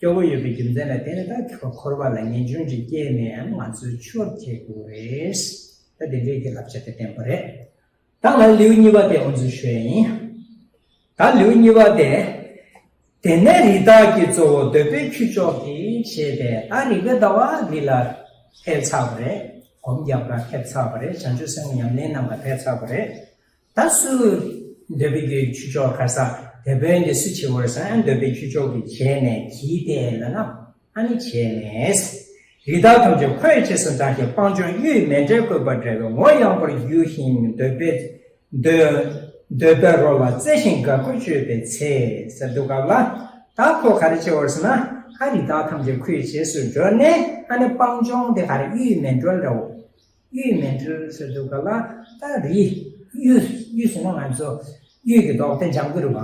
སྐྱོ་བོ་ཡོད་པའི་རྒྱུ་མཚན་ལ་བརྟེན་ནས་ད་འཁོར་བ་ལ་ངེས་འབྱུང་ཅིག་སྐྱེས་ནས་ཨ་ནི་ང་ཚོས་ཆོས་བྱེད་དགོས་རེད། ད་དེ་འདྲའི་གི་བསླབ་བྱ་དེ་བསྟན་པ་རེད། ད་ང་ལེའུ་གཉིས་པ་དེ་འོ་ཚོད་ཞུ་ཡ་ཡིན། ད་ལེའུ་གཉིས་པ་དེ། དེ་ནས་རི་དྭགས་ཀྱི་གཙོ་བོ་འདོད་པའི་ཁྱུ་མཆོག་གིས་བྱས་ཏེ། ད་རིག་པའི་ཟླ་བ་འདི་ལ་ཕེབས་ཚར་བ་རེད། སྒོམ་རྒྱག་ག་ཕེབས་ཚར་བ་རེད། བྱང་ཆུབ་སེམས་ཉམས་ལེན་གནང་ག་ཕེབས་ཚར་བ་རེད། ད་སུ་འདོད་པའི་རྒྱུ་ཆོས་མཆོག་ག་ས་དེད་དཔོན་དེ་སུ་བྱེད་པར་ཟེར་ན། འདོད་པའི་ཆོས་མཆོག་གིས་བྱས་ནས་གྱིས་ཏེ་ལབ་ན། ཨ་ནི་བྱས་ནས། རི་དྭགས་ཐམས་ཅད་ཁོའི་རྗེས་སུ་འབྲངས་ཤིང་། སྤང་ལྗོངས་གཡུས་མཎྜལ་བཀོད་པ་འདྲ་བའི། ངོ་ཡངས་པར་རྒྱུ་ཞིང་འདོད་པའི་འདོད་འདོད་པའི་རོ་ལ་རྩེ་ཞིང་དགའ་མགུར་སྤྱོད་པའི་ཚེ། ཟེར་དུས་སྐབས་ལ། ད་ཁོ་ག་རེ་བྱེད་པར་ཟེར་ན། ཨ་རི་དྭགས་ཐམས་ཅད་ཁོའི་རྗེས་སུ་འབྲངས་ནས། ཨ་ནི་སྤང་ལྗོངས་དེ་ག་རེ། གཡུས་མཎྜལ་འདྲ་བོ། གཡུས་མཎྜལ་ཟེར་དུས་སྐབས་ལ། ད་རི། གཡུས། གཡུས་ཟེར་ན་ང་ཚོ་གཡུས་ཀྱི་མདོག་དེ་ལྗང་གུ་རེད་པ།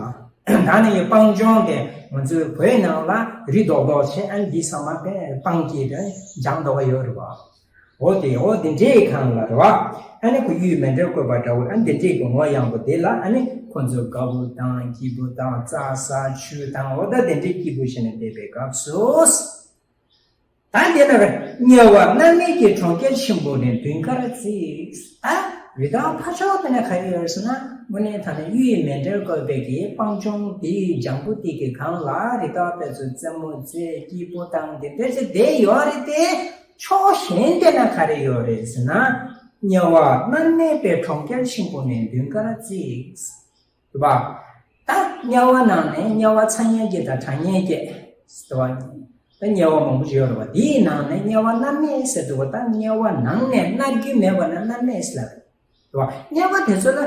ད་ནི་སྤང་ལྗོངས་དེ་ང་ཚོའི་བོད་ནང་ལ་རི་རྡོག་རྡོག་བྱས། ཨ་ནི་འདི་ཚང་མ་དཔེ་སྤང་གི་དེ་ལྗང་མདོག་ཡོད་རེད་པ། འོ་དེ། འོ་དེ་འདྲའི་སྒང་ལ་རེད་པ། ཨ་ནི་ཁོ་གཡུས་མཎྜལ་བཀོད་པ་འདྲ་བོ། ཨ་ནི་དེ་འདྲའི་གི་ངོ་ཡངས་པོ་དེ་ལ། ཨ་ནི་ཁོ་ཚོ་དགའ་པོ་དང་སྐྱིད་པོ་དང་རྩྭ་ཟ་ཆུ་དང་། འོ་ད་དེ་འདྲའི་སྐྱིད་པོ་བྱས་ནས་བསྡད་པའི་སྐབས་སུ། ད་དེ་ན་དམྱལ་བ་མནར་མེད་ཀྱི་གྲོང་ཁྱེར་ཆེན་པོ་ནས་མདུན་ཁར་བརྩིགས། ད་རི་དྭགས་ཕ་ཕྱོགས་དེ་ན་ག་རེ་ཡོད་ཟེར་ན། དངོས་གནས་དྲང་གནས་གཡུས་མཎྜལ་བཀོད་པའི་གི་སྤང་ལྗོངས་དེའི་ལྗང་བུ་དེ་གི་སྒང་ལ་རི་དྭགས་དེ་ཚོ་རྩེད་མོ་རྩེ། སྐྱིད་པོ་དང་དེ་འདྲ་བྱས་བསྡད་ཡོད་རེད་དེ། ཕྱོགས་གཞན་དེ་ན་ག་རེ་ཡོད་རེད་ཟེར་ན། དམྱལ་བ་མནར་མེད་པའི་གྲོང་ཁྱེར་ཆེན་པོ་ནས་མདུན་ཁར་བརྩིགས། རེད་པ། ད་དམྱལ་བ་ནང་ནས། དམྱལ་བ་ཚ་དམྱལ་གྱི་དང་གྲང་དམྱལ་གྱི་ཟེར་བ། ད་དམྱལ་བ་མང་པོ་ཞིག་ཡོད་རེད་པ། དེའི་ནང་ནས་དམྱལ་བ་མནར་མེད་ཟེར་འདུག་པ། ད་དམྱལ་བ་ནང་ནས་མནར་རྒྱུ་མེད་པ་ན་མནར་མེད་ཟེར་ལབ་རེད་པ། དམྱལ་བ་དེ་ཚོ་ལ།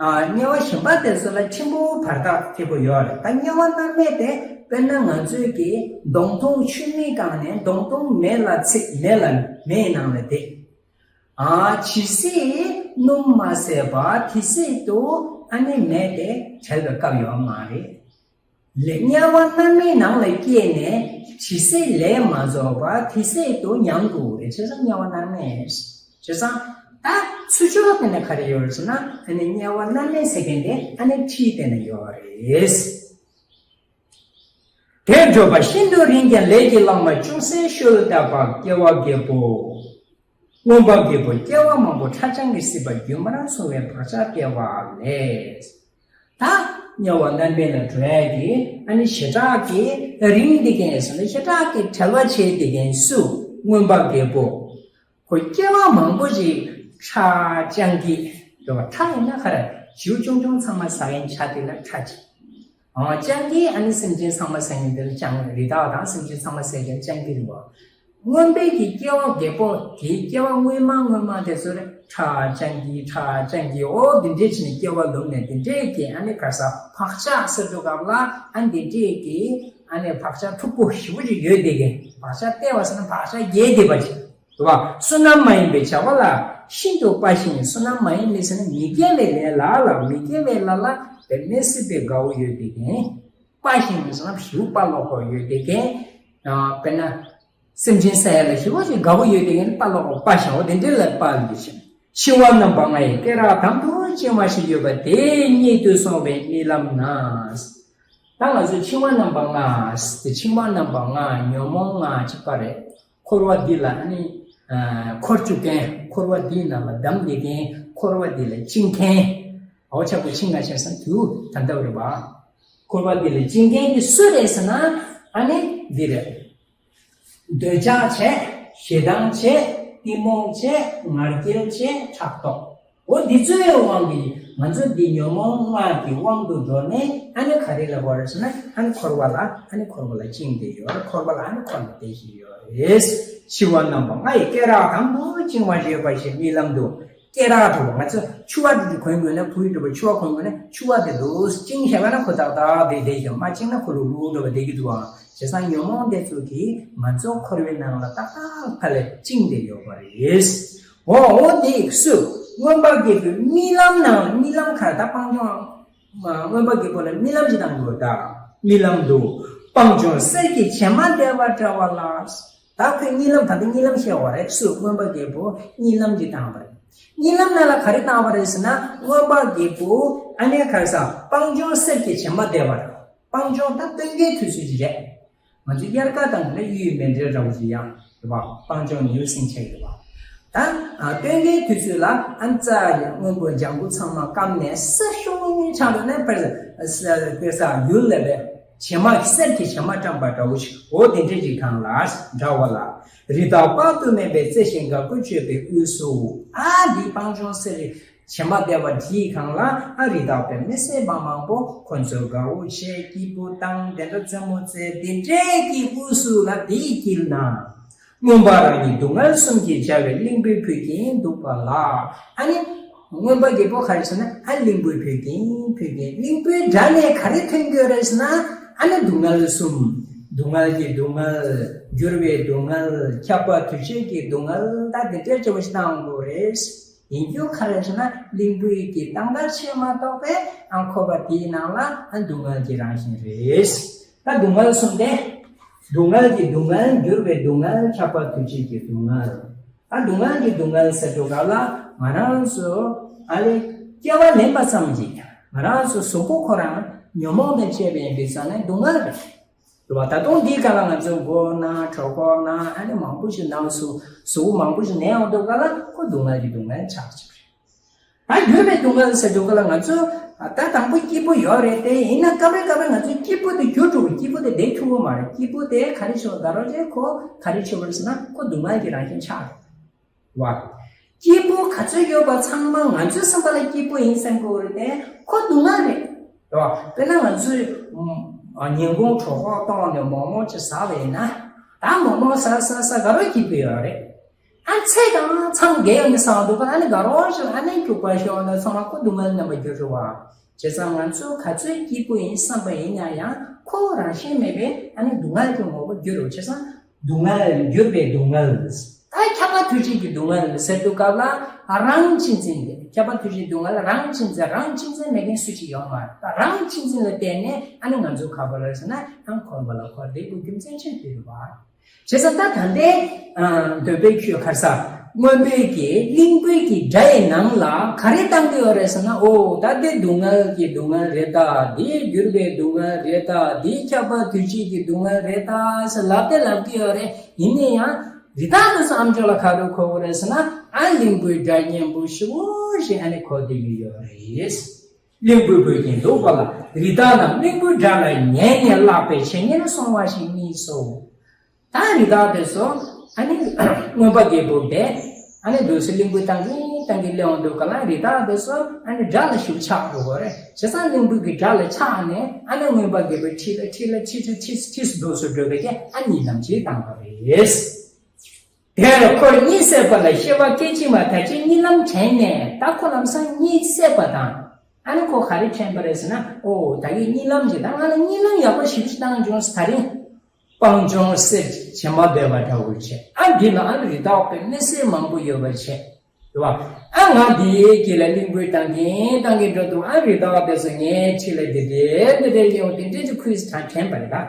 ཨ། དམྱལ་བ་གཞན་པ་དེ་ཚོ་ལ་ཆེན་པོ་བར་ཐག་ཐེབས་པོ་ཡོད་རེད། ད་དམྱལ་བ་མནར་མེད་དེ་དཔེར་ན་ང་ཚོའི་གི་མདོང་ཐུང་ཆུ་མིག་སྒང་ནས་མདོང་ཐུང་མེ་ལ་ཚིག་མེ་ལ་མེའི་ནང་ལ་བསྡད། ཨ། ཇི་སྲིད་སྣུམ་མ་ཟད་པ་དེ་སྲིད་དུ་ཨ་ནི་མེ་དེ་བྲལ་བའི་སྐབས་ཡོད་མ་རེད། ལས་དམྱལ་བ་མནར་མེད་ནང་ལ་སྐྱེས་ནས་ཇི་སྲིད་ལས་མ་རྫོགས་པ་དེ་སྲིད་དུ་མྱང་དགོས་རེད། བྱས་ཙང་དམྱལ་བ་མནར་མེད། བྱས་ཙང་ད་ཚུར་ཕྱོགས་དེ་ནས་ག་རེ་ཡོད་རེད་ཟེར་ན། ཨ་ནི་དམྱལ་བ་མནར་མེད་ཟེར་མཁན་དེ་ཨ་ནི་འཁྲིས་དེ་ན་ཡོད་རེད། དེར་འགྲོ་བ་ཤིན་ཏུ་རིང་ཞིང་ལས་ཀྱི་བླ་མ་ཅུང་ཟད་ཤུལ་བཏབ་པ། སྐྱེ་བ་རྒད་པོ། མངོན་པ་རྒད་པོ་སྐྱེ་བ་མང་པོ་ཁྲག་བྱང་གིས་བསྲེགས་པ་རྒྱུན་མར་སོང་བའི་བག་ཆགས་སྐྱེ་བ་ལས། ད་དམྱལ་བ་མནར་མེད་ལ་འགྲོ་ཡ་གི་ཨ་ནི་ཞེ་དྲག་གི་རིང་བསྡད་མཁན་ཟེར་ན། ཞེ་དྲག་གི་བྲེལ་བ་བྱས་བསྡད་མཁན་སུ། མངོན་པ་རྒད་པོ། ཁོ་སྐྱེ་བ་མང་པོ་ཞིག་ཁྲག་བྱང་གིས། འགྲོ་བ་ཁྲག་ཡིན་ན་ག་རེ། བྱིའུ་ཆུང་ཆུང་ཚང་མ་ཟ་མཁན་ཆ་དེ་ལ་ཁྲག་གི། ཨ། བྱང་གིས་ཨ་ནི་སེམས་ཅན་ཚང་མ་ཟ་མཁན་དེ་ལ་བྱང་། རི་དྭགས་དང་སེམས་ཅན་ཚང་མ་ཟ་མཁན་བྱང་གི་རེད་པ། མངོན་པའི་གི་སྐྱེ་བ་རྒད་པོ་དེའི་སྐྱེ་བ་སྔོན་མ་སྔོན་མ་དེ་ཚོ་ལ་ཁྲག་བྱང་གིས། ཁྲག་བྱང་གིས། འོ་དེ་འདྲས་བྱས་ནས་སྐྱེ་བ་ལོབས་ནས་དེ་འདྲས་ཀྱི་ཨ་ནི་ག་རེ་ཟ། བག་ཆགས་ཟེར་དུས་སྐབས་ལ། ཨ་ནི་དེ་འདྲས་ཀྱི་ཨ་ནི་བག་ཆགས་མཐུག་པོ་ཞེ་པོ་ཅིག་ཡོད་བསྡད་མཁན། བག་ཆགས་བལྟས་པ་ཟེར་ན་བག་ཆགས་རྒྱས་བསྡད་པ་ཅིག་རེད་པ། བསོད་ནམས་མ་ཡིན་པའི་བྱ་བ་ལ་ཤིན་ཏུ་དཔའ་ཞིང་། བསོད་ནམས་མ་ཡིན་པའི་ཟེར་ན་མི་དགེ་བའི་ལས་ལ་ལ། མི་དགེ་བའི་ལས་ལ་དཔེ་མི་སྲིད་པའི་དགའ་བོ་ཡོད་བསྡད་མཁན། དཔའ་ཞིང་ཟེར་ན་ཞེ་པོ་དཔའ་ལོག་པོ་ཡོད་བསྡད་མཁན། ཨ། དཔེར་ན་སེམས་ཅན་ཟ་ཡ་ལ་ཞེ་པོ་ཅིག་དགའ་བོ་ཡོད་བསྡད་མཁན་དཔའ་ལོག་པོ། དཔའ་ཞིང་། འོ་དེ་འདྲས་ལ་དཔའ་ལོག་ཞིང་། འཆིང་བ་རྣམ་པ་ལྔ་ཡི་སྐེ་རགས་དམ་དུ་བཅིང་བ་ཞིག་ཡོད་པ་དེ་སྙེད་དུ་སོང་བའི་རྨི་ལམ་ན། ད་ང་ཚོས་འཆིང་བ་རྣམ་པ་ལྔ་ཟེར་དེ། འཆིང་བ་རྣམ་པ་ལྔ། ཉོན་མོངས་ལྔ་གཅིག་པ་རེད། འཁོར་བ་འདི་ལ་ཨ་ནི། ཨ། འཁོར་བཅུག་མཁན། འཁོར་བ་འདིའི་ནང་ལ་བསྡམས་བསྡད་མཁན། འཁོར་བ་འདི་ལ་བཅིངས་མཁན། འོ་ཆག་པོ་འཆིང་བ་བྱས་ཙང་དུ་ད་ལྟ་བ་རེད་པ། འཁོར་བ་འདི་ལ་བཅིངས་མཁན་གྱི་སུ་རེད་ཟེར་ན། ཨ་ནི་འདི་རེད། འདོད་ཆགས་བྱས། ཞེ་སྡང་བྱས། གཏི་མུག་བྱས། ང་རྒྱལ་བྱས། ཕྲག་དོག་འོ་འདི་ཚོའི་དབང་གིས་ང་ཚོ་འདི་ཉོན་མོངས་ལྔ་གི་དབང་དུ་འགྲོ་ནས། ཨ་ནི་ག་རེ་ལབ་པ་རེད་ཟེར་ན། ཨ་ནི་འཁོར་བ་ལ། ཨ་ནི་འཁོར་བ་ལ་བཅིངས་བསྡད་ཡོད་རེད། འཁོར་བ་ལ་ཨ་ནི་འཁོར་ནས་བསྡད་བཞིན་ཡོད་རེད། འཆིང་བ་རྣམ་པ་ལྔ་ཡི་སྐེ་རགས་དམ་དུ་བཅིང་བ་ཞིག་ཡོད་པ་ཞིག་རྨི་ལམ་དུ། སྐེ་རགས་འདྲ་བོ། ང་ཚོ་ཕྱུ་པ་འདྲ་བོ་གོན་དགོས་ན། ཕོ་ཡི་འདྲ་བོ་ཕྱུ་པ་གོན་དགོས་ན། ཕྱུ་པ་དེ་འདྲ་བོ་བཅིངས་བཞག་པ་ན་ཁོ་ཏག་ཏག་དེ་བསྡད་ཀྱང་། མ་བཅིངས་ན་ཁོ་ལུག་ལུག་འདྲ་བོ་བསྡད་ཀྱི་འདུག་ཨང་། བྱས་ཙང་ཉོན་མོངས་དེ་ཚོ་གིས་ང་ཚོ་འཁོར་བའི་ནང་ལ་ཏག་ཏག་ཕར་ལ་བཅིངས་བསྡད་ཡོད་པ་རེད། འོ་འོ་དེ་སུ། མངོན་པ་རྒྱལ་པོའི་རྨི་ལམ་ན། རྨི་ལམ་ག་རེ། ད་སྤང་ལྗོངས་མངོན་པ་རྒྱལ་པོ་ལ་རྨི་ལམ་ཅིག་བཏང་དགོས། ད་རྨི་ལམ་དུ། སྤང་ལྗོངས་གསེར་གྱི་བྱེ་མ་བརྡལ་བ་འདྲ་བ་ལ། ད་ཁོས་རྨི་ལམ། ད་ལྟ་རྨི་ལམ་བཤད་པ་རེད། སུ། མངོན་པ་རྒྱལ་པོ་རྨི་ལམ་ཅིག་བཏང་བ་རེད། རྨི་ལམ་ནང་ལ་ག་རེ་བཏང་བ་རེད་ཟེར་ན། མངོན་པ་རྒྱལ་པོ་ཨ་ནི་ག་རེ་ཟེར། སྤང་ལྗོངས་གསེར་གྱི་བྱེ་མ་བརྡལ་བ་རེད། སྤང་ལྗོངས་ད་སྟོན་ཁའི་དུས་ཚོད་ཅིག་རེད། ང་ཚོ་དབྱར་ཁ་དང་ནི་གཡུ་ཡི་མཎྜལ་འདྲ་བོ་ཞིག་ཡང་རེད་པ། སྤང་ལྗོངས་ནི་ཡུལ་སེང་ཆེ་རེད་པ། ད་ཨ་སྟོན་ཁའི་དུས་ཚོད་ལ་ཨ་ཙ་ཡི་སྔོན་པོ་ལྗང་གུ་ཚང་མ་སྐམ་ནས་ས་ཤུན་ཆགས་འགྲོ་ནས། དཔེར་ས་ཡུལ་ལ་བས་བྱེ་མ་གསེར་གྱི་བྱེ་མ་བཀྲམ་པ་འདྲ་བོ་ཞིག་འོ་དེ་འདྲ་ཞིག་གང་ལ་འདྲ་བ་ལ། རི་དྭགས་དཔག་ཏུ་མེད་པས་རྩེ་ཞིང་དགའ་མགུར་སྤྱོད་པའི་དབུས་སུ། ཨ་འདི་སྤང་ལྗོངས་གསེར་རི། བྱེ་མ་བརྡལ་བ་དེའི་སྒང་ལ་ཨ་རི་དྭགས་པའི་མི་སེར་མ་མང་པོ་ཁོ་ཚོས་དགའ་བོ་བྱས་སྐྱིད་པོ་བཏང་དེ་འདྲ་རྩེད་མོ་རྩེ་དེ་འདྲའི་གི་དབུས་སུ་ལ་དེའི་དཀྱིལ་ན། མངོན་པ་རང་ཉིད་སྡུག་བསྔལ་གསུམ་གྱིས་བྱ་བའི་གླིང་བུའི་བུ་གིན་འདུག་པ་ལ། ཨ་ནི། མངོན་པ་རྒྱལ་པོ་ག་རེ་ཟེར་ན་ཨ་གླིང་བུའི་བུ་གིན་བུ་གིན་གླིང་བུའི་སྒྲ་ནས་ག་རེ་ཐོན་གྱི་ཡོད་རེད་ཟེར་ན། ཨ་ནི་སྡུག་བསྔལ་གསུམ། སྡུག་བསྔལ་གྱི་སྡུག་བསྔལ། འགྱུར་བའི་སྡུག་བསྔལ། ཁྱབ་པ་དུས་ཆེན་གྱི་སྡུག་བསྔལ་ད་དེ་འདྲའི་སྐྱོ་བོ་ཞིག་བཏང་དགོས་རེད། ཡིན་རྒྱུ་ག་རེ་ཟེར་ན་གླིང་བུའི་གི་སྟངས་དར་ཆེ་མ་གཏོགས་པའི་ཨ་འཁོར་བ་དེའི་ནང་ལ་ཨ་སྡུག་བསྔལ་གྱི་རང་བཞིན་རེད། ད་སྡུག་བསྔལ་གསུམ་སྟེ། སྡུག་བསྔལ་གྱི་སྡུག་བསྔལ། འགྱུར་བའི་སྡུག་བསྔལ། ཁྱབ་པ་དུས་གཅིག་གི་སྡུག་བསྔལ། ད་སྡུག་བསྔལ་གྱི་སྡུག་བསྔལ་ཟེར་དུས་སྐབས་ལ་ང་རང་ཚོ་ཨ་ལས་སྐྱེ་བ་ལེན་པ་ཙམ་གྱིས་ང་རང་ཚོ་གཟུགས་པོ་ཁོ་རང་ཉོན་མོངས་ནས་བཅས་པའི་ཡིན་པའི་ས་ནས་སྡུག་བསྔལ་རེད། རེད་བ། ད་དུང་འདིའི་སྒང་ལ་ང་ཚོ་མགོ་ན་གྲོད་ཁོག་ན་ཨ་ནི་མང་པོ་ཞིག་ནང་སུ་གཟུགས་པོ་མང་པོ་ཞིག་ན་ཡོང་དུས་སྐབས་ལ་ཁོ་སྡུག་བསྔལ་གྱི་སྡུག་བསྔལ་ཆགས་ཀྱི་རེད། ད་འགྱུར་བའི་སྡུག་བསྔལ་ཟེར་དུས་སྐབས་ལ་ང་ཚོ་ད་དང་པོ་སྐྱིད་པོ་ཡོད་རེད་དེ། ཡིན་ན་སྐབས་རེ་སྐབས་རེ་ང་ཚོ་སྐྱིད་པོ་དེ་འགྱུར་འགྲོ་བ། སྐྱིད་པོ་དེ་བསྡད་ཐུབ་ཀྱི་མ་རེད། སྐྱིད་པོ་དེ་ག་རེ་ཆེ་བ་དགའ་རབ་ཆེ། ཁོ་ག་རེ་ཆེ་བ་རེད་ཟེར་ན་ཁོ་སྡུག་བསྔལ་གྱི་རང་བཞིན་ཆགས་རེད་བ། སྐྱིད་པོ་ག་ཚོད་ཡོད་པ་ཚང་མ་ང་ཚོའི་བསམ་པ་ལ་སྐྱིད་པོ་ཡིན་བསམ་དགོས་རེད་དེ་ཁོ་སྡུག་བསྔལ་རེད་བ། དཔེར་ན་ང་ཚོས་ཉིན་གུང་གྲོད་ཁོག་ལྟོགས་ནས་མོག་མོག་ཅིག་ཟ་བ་ཡིན་ན་ད་མོག་མོག་ཟ་ཟ་ཟ་དགའ་རབ་སྐྱིད་པོ་ཡོད་རེད། ཨ་ཚེ་གང་ཚང་རྒས་ཡོང་ནས་སང་འདུག་ག་ཨ་ནི་དགའ་རོགས་ཞིག་ཨ་ནི་སྐྱུག་པ་ཤོར་ནས་ཚང་མ་ཁོ་སྡུག་བསྔལ་རྣམ་པར་འགྱུར་རེད་བ། བྱས་ཙང་ང་ཚོ་ག་ཚོད་སྐྱིད་པོ་ཡིན་བསམ་པ་ཡིན་ན་ཡང་ཁོ་རང་བཞིན་མེད་པའི་ཨ་ནི་སྡུག་བསྔལ་གྱི་ངོ་བོ་འགྱུར་རོ། བྱས་ཙང་སྡུག་བསྔལ། འགྱུར་བའི་སྡུག་བསྔལ། ད་ཁྱབ་པ་དུས་གཅིག་གི་སྡུག་བསྔལ་ཟེར་དུས་སྐབས་ལ་རང་གཅེས་འཛིན་དེ། ཁྱབ་པ་དུས་གཅིག་སྡུག་བསྔལ་རང་གཅེས་འཛིན། རང་གཅེས་འཛིན་མེད་མཁན་སུ་ཞིག་ཡོད་མ་རེད། ད་རང་གཅེས་འཛིན་ལ་བརྟེན་ནས་ཨ་ནི་ང་ཚོ་ག་པར་ཟེར་ན་ཨ་འཁོར་བ་ལ་འཁོར་བསྡད་དགོས་རྒྱུ་མཚན་ཅིག་དེ་རེད་བ། བྱས་ཙང་ད་ད་ལྟའི་འདོད་པའི་ཁྱོད་ག་རེ་ཟ། མངོན་པའི་གི་གླིང་བུའི་གི་སྒྲ་ཡི་ནང་ལ་ག་རེ་བཏང་གི་ཡོད་རེད་ཟེར་ན། ཨོ་ད་འདི་སྡུག་བསྔལ་གྱི་སྡུག་བསྔལ་རེད་ད། འདི་འགྱུར་བའི་སྡུག་བསྔལ་རེད་ད། འདི་ཁྱབ་པ་དུས་གཅིག་གི་སྡུག་བསྔལ་རེད་ད་ཟེར་ལབ་དེ་ལབ་གི་ཡོད་རེད། ཡིན་ན་ཡང་རི་དྭགས་དེ་ཚོ་ཨམ་ཅོག་ལ་ག་རེ་གོ་གི་རེད་ཟེར་ན། ཨ་གླིང་བུའི་སྒྲ་སྙན་པོ་ཞེ་པོ་ཞིག་ཨ་ནི་གོ་བསྡད་ཀྱི་ཡོད་རེད། གླིང་བུའི་བུ་གིན་འདུག་པ་ལ། རི་དྭགས་རྣམས་གླིང་བུའི་སྒྲ་ལ་ཉན་ནས་བརླག་པའི་བྱེད་ཉེར་སོང་བ་ཞིག་རྨིས་སོ། ད་རི་དྭགས་དེ་ཚོ་ཨ་ནི་མངོན་པ་རྒྱལ་པོ་དེ་ཨ་ནི་འདུག་སེ་གླིང་བུ་བཏང་གིན་བཏང་གིན་སླེབས་འོང་དུས་སྐབས་ལ་རི་དྭགས་དེ་ཚོ་ཨ་ནི་སྒྲ་ལ་ཞེ་པོ་ཆགས་འགྲོ་གི་རེད། བྱས་ཙང་གླིང་བུ་གི་སྒྲ་ལ་ཆགས་ནས་ཨ་ནི་མངོན་པ་རྒྱལ་པོའི་འཁྲིས་ལ་འཁྲིས་ལ་འཁྲིས་འཁྲིས་འཁྲིས་འཁྲིས་སུ་འདུག་སེ་འགྲོ་བའི་གི་ཨ་གཉིད་ལམ་ཅིག་བཏང་བ་རེད། དེར་ཁོ་གཉིད་སད་པ་ལ་ཤེས་པ་སྐད་ཅིག་མ་ད་ཅིག་གཉིད་ལམ་དྲན་ནས། ད་ཁོ་ལམ་སང་གཉིད་སད་པ་དང་། ཨ་ནི་ཁོ་ག་རེ་དྲན་པ་རེད་ཟེར་ན། ཨོ་ད་གིན་གཉིད་ལམ་ཅིག་ད་ང་ལ་གཉིད་ལམ་ཡག་པོ་ཞེ་པོ་ཞིག་བཏང་བྱུང་། ད་རིང་སྤང་ལྗོངས་གསེར་གྱི་བྱེ་མ་བརྡལ་བ་འདྲ་བོ་བྱས། ཨ་འདི་ན་ཨ་ནི་རི་དྭགས་པའི་མི་སེར་མང་པོ་ཡོད་པ་བྱས། རེད་བ། ཨ་ང་འདིའི་དཀྱིལ་ལ་གླིང་བུ་བཏང་གིན་བཏང་གིན་འགྲོ་དུས་ཨ་རི་དྭགས་དེ་ཚོ་ངའི་འཁྲིས་ལ་དེ་འདྲའི་འདི་འདྲའི་ཡོང་དེ་འདྲའི་ཅིག་ཁུས་དྲན་དྲན་པ་རེད་ད།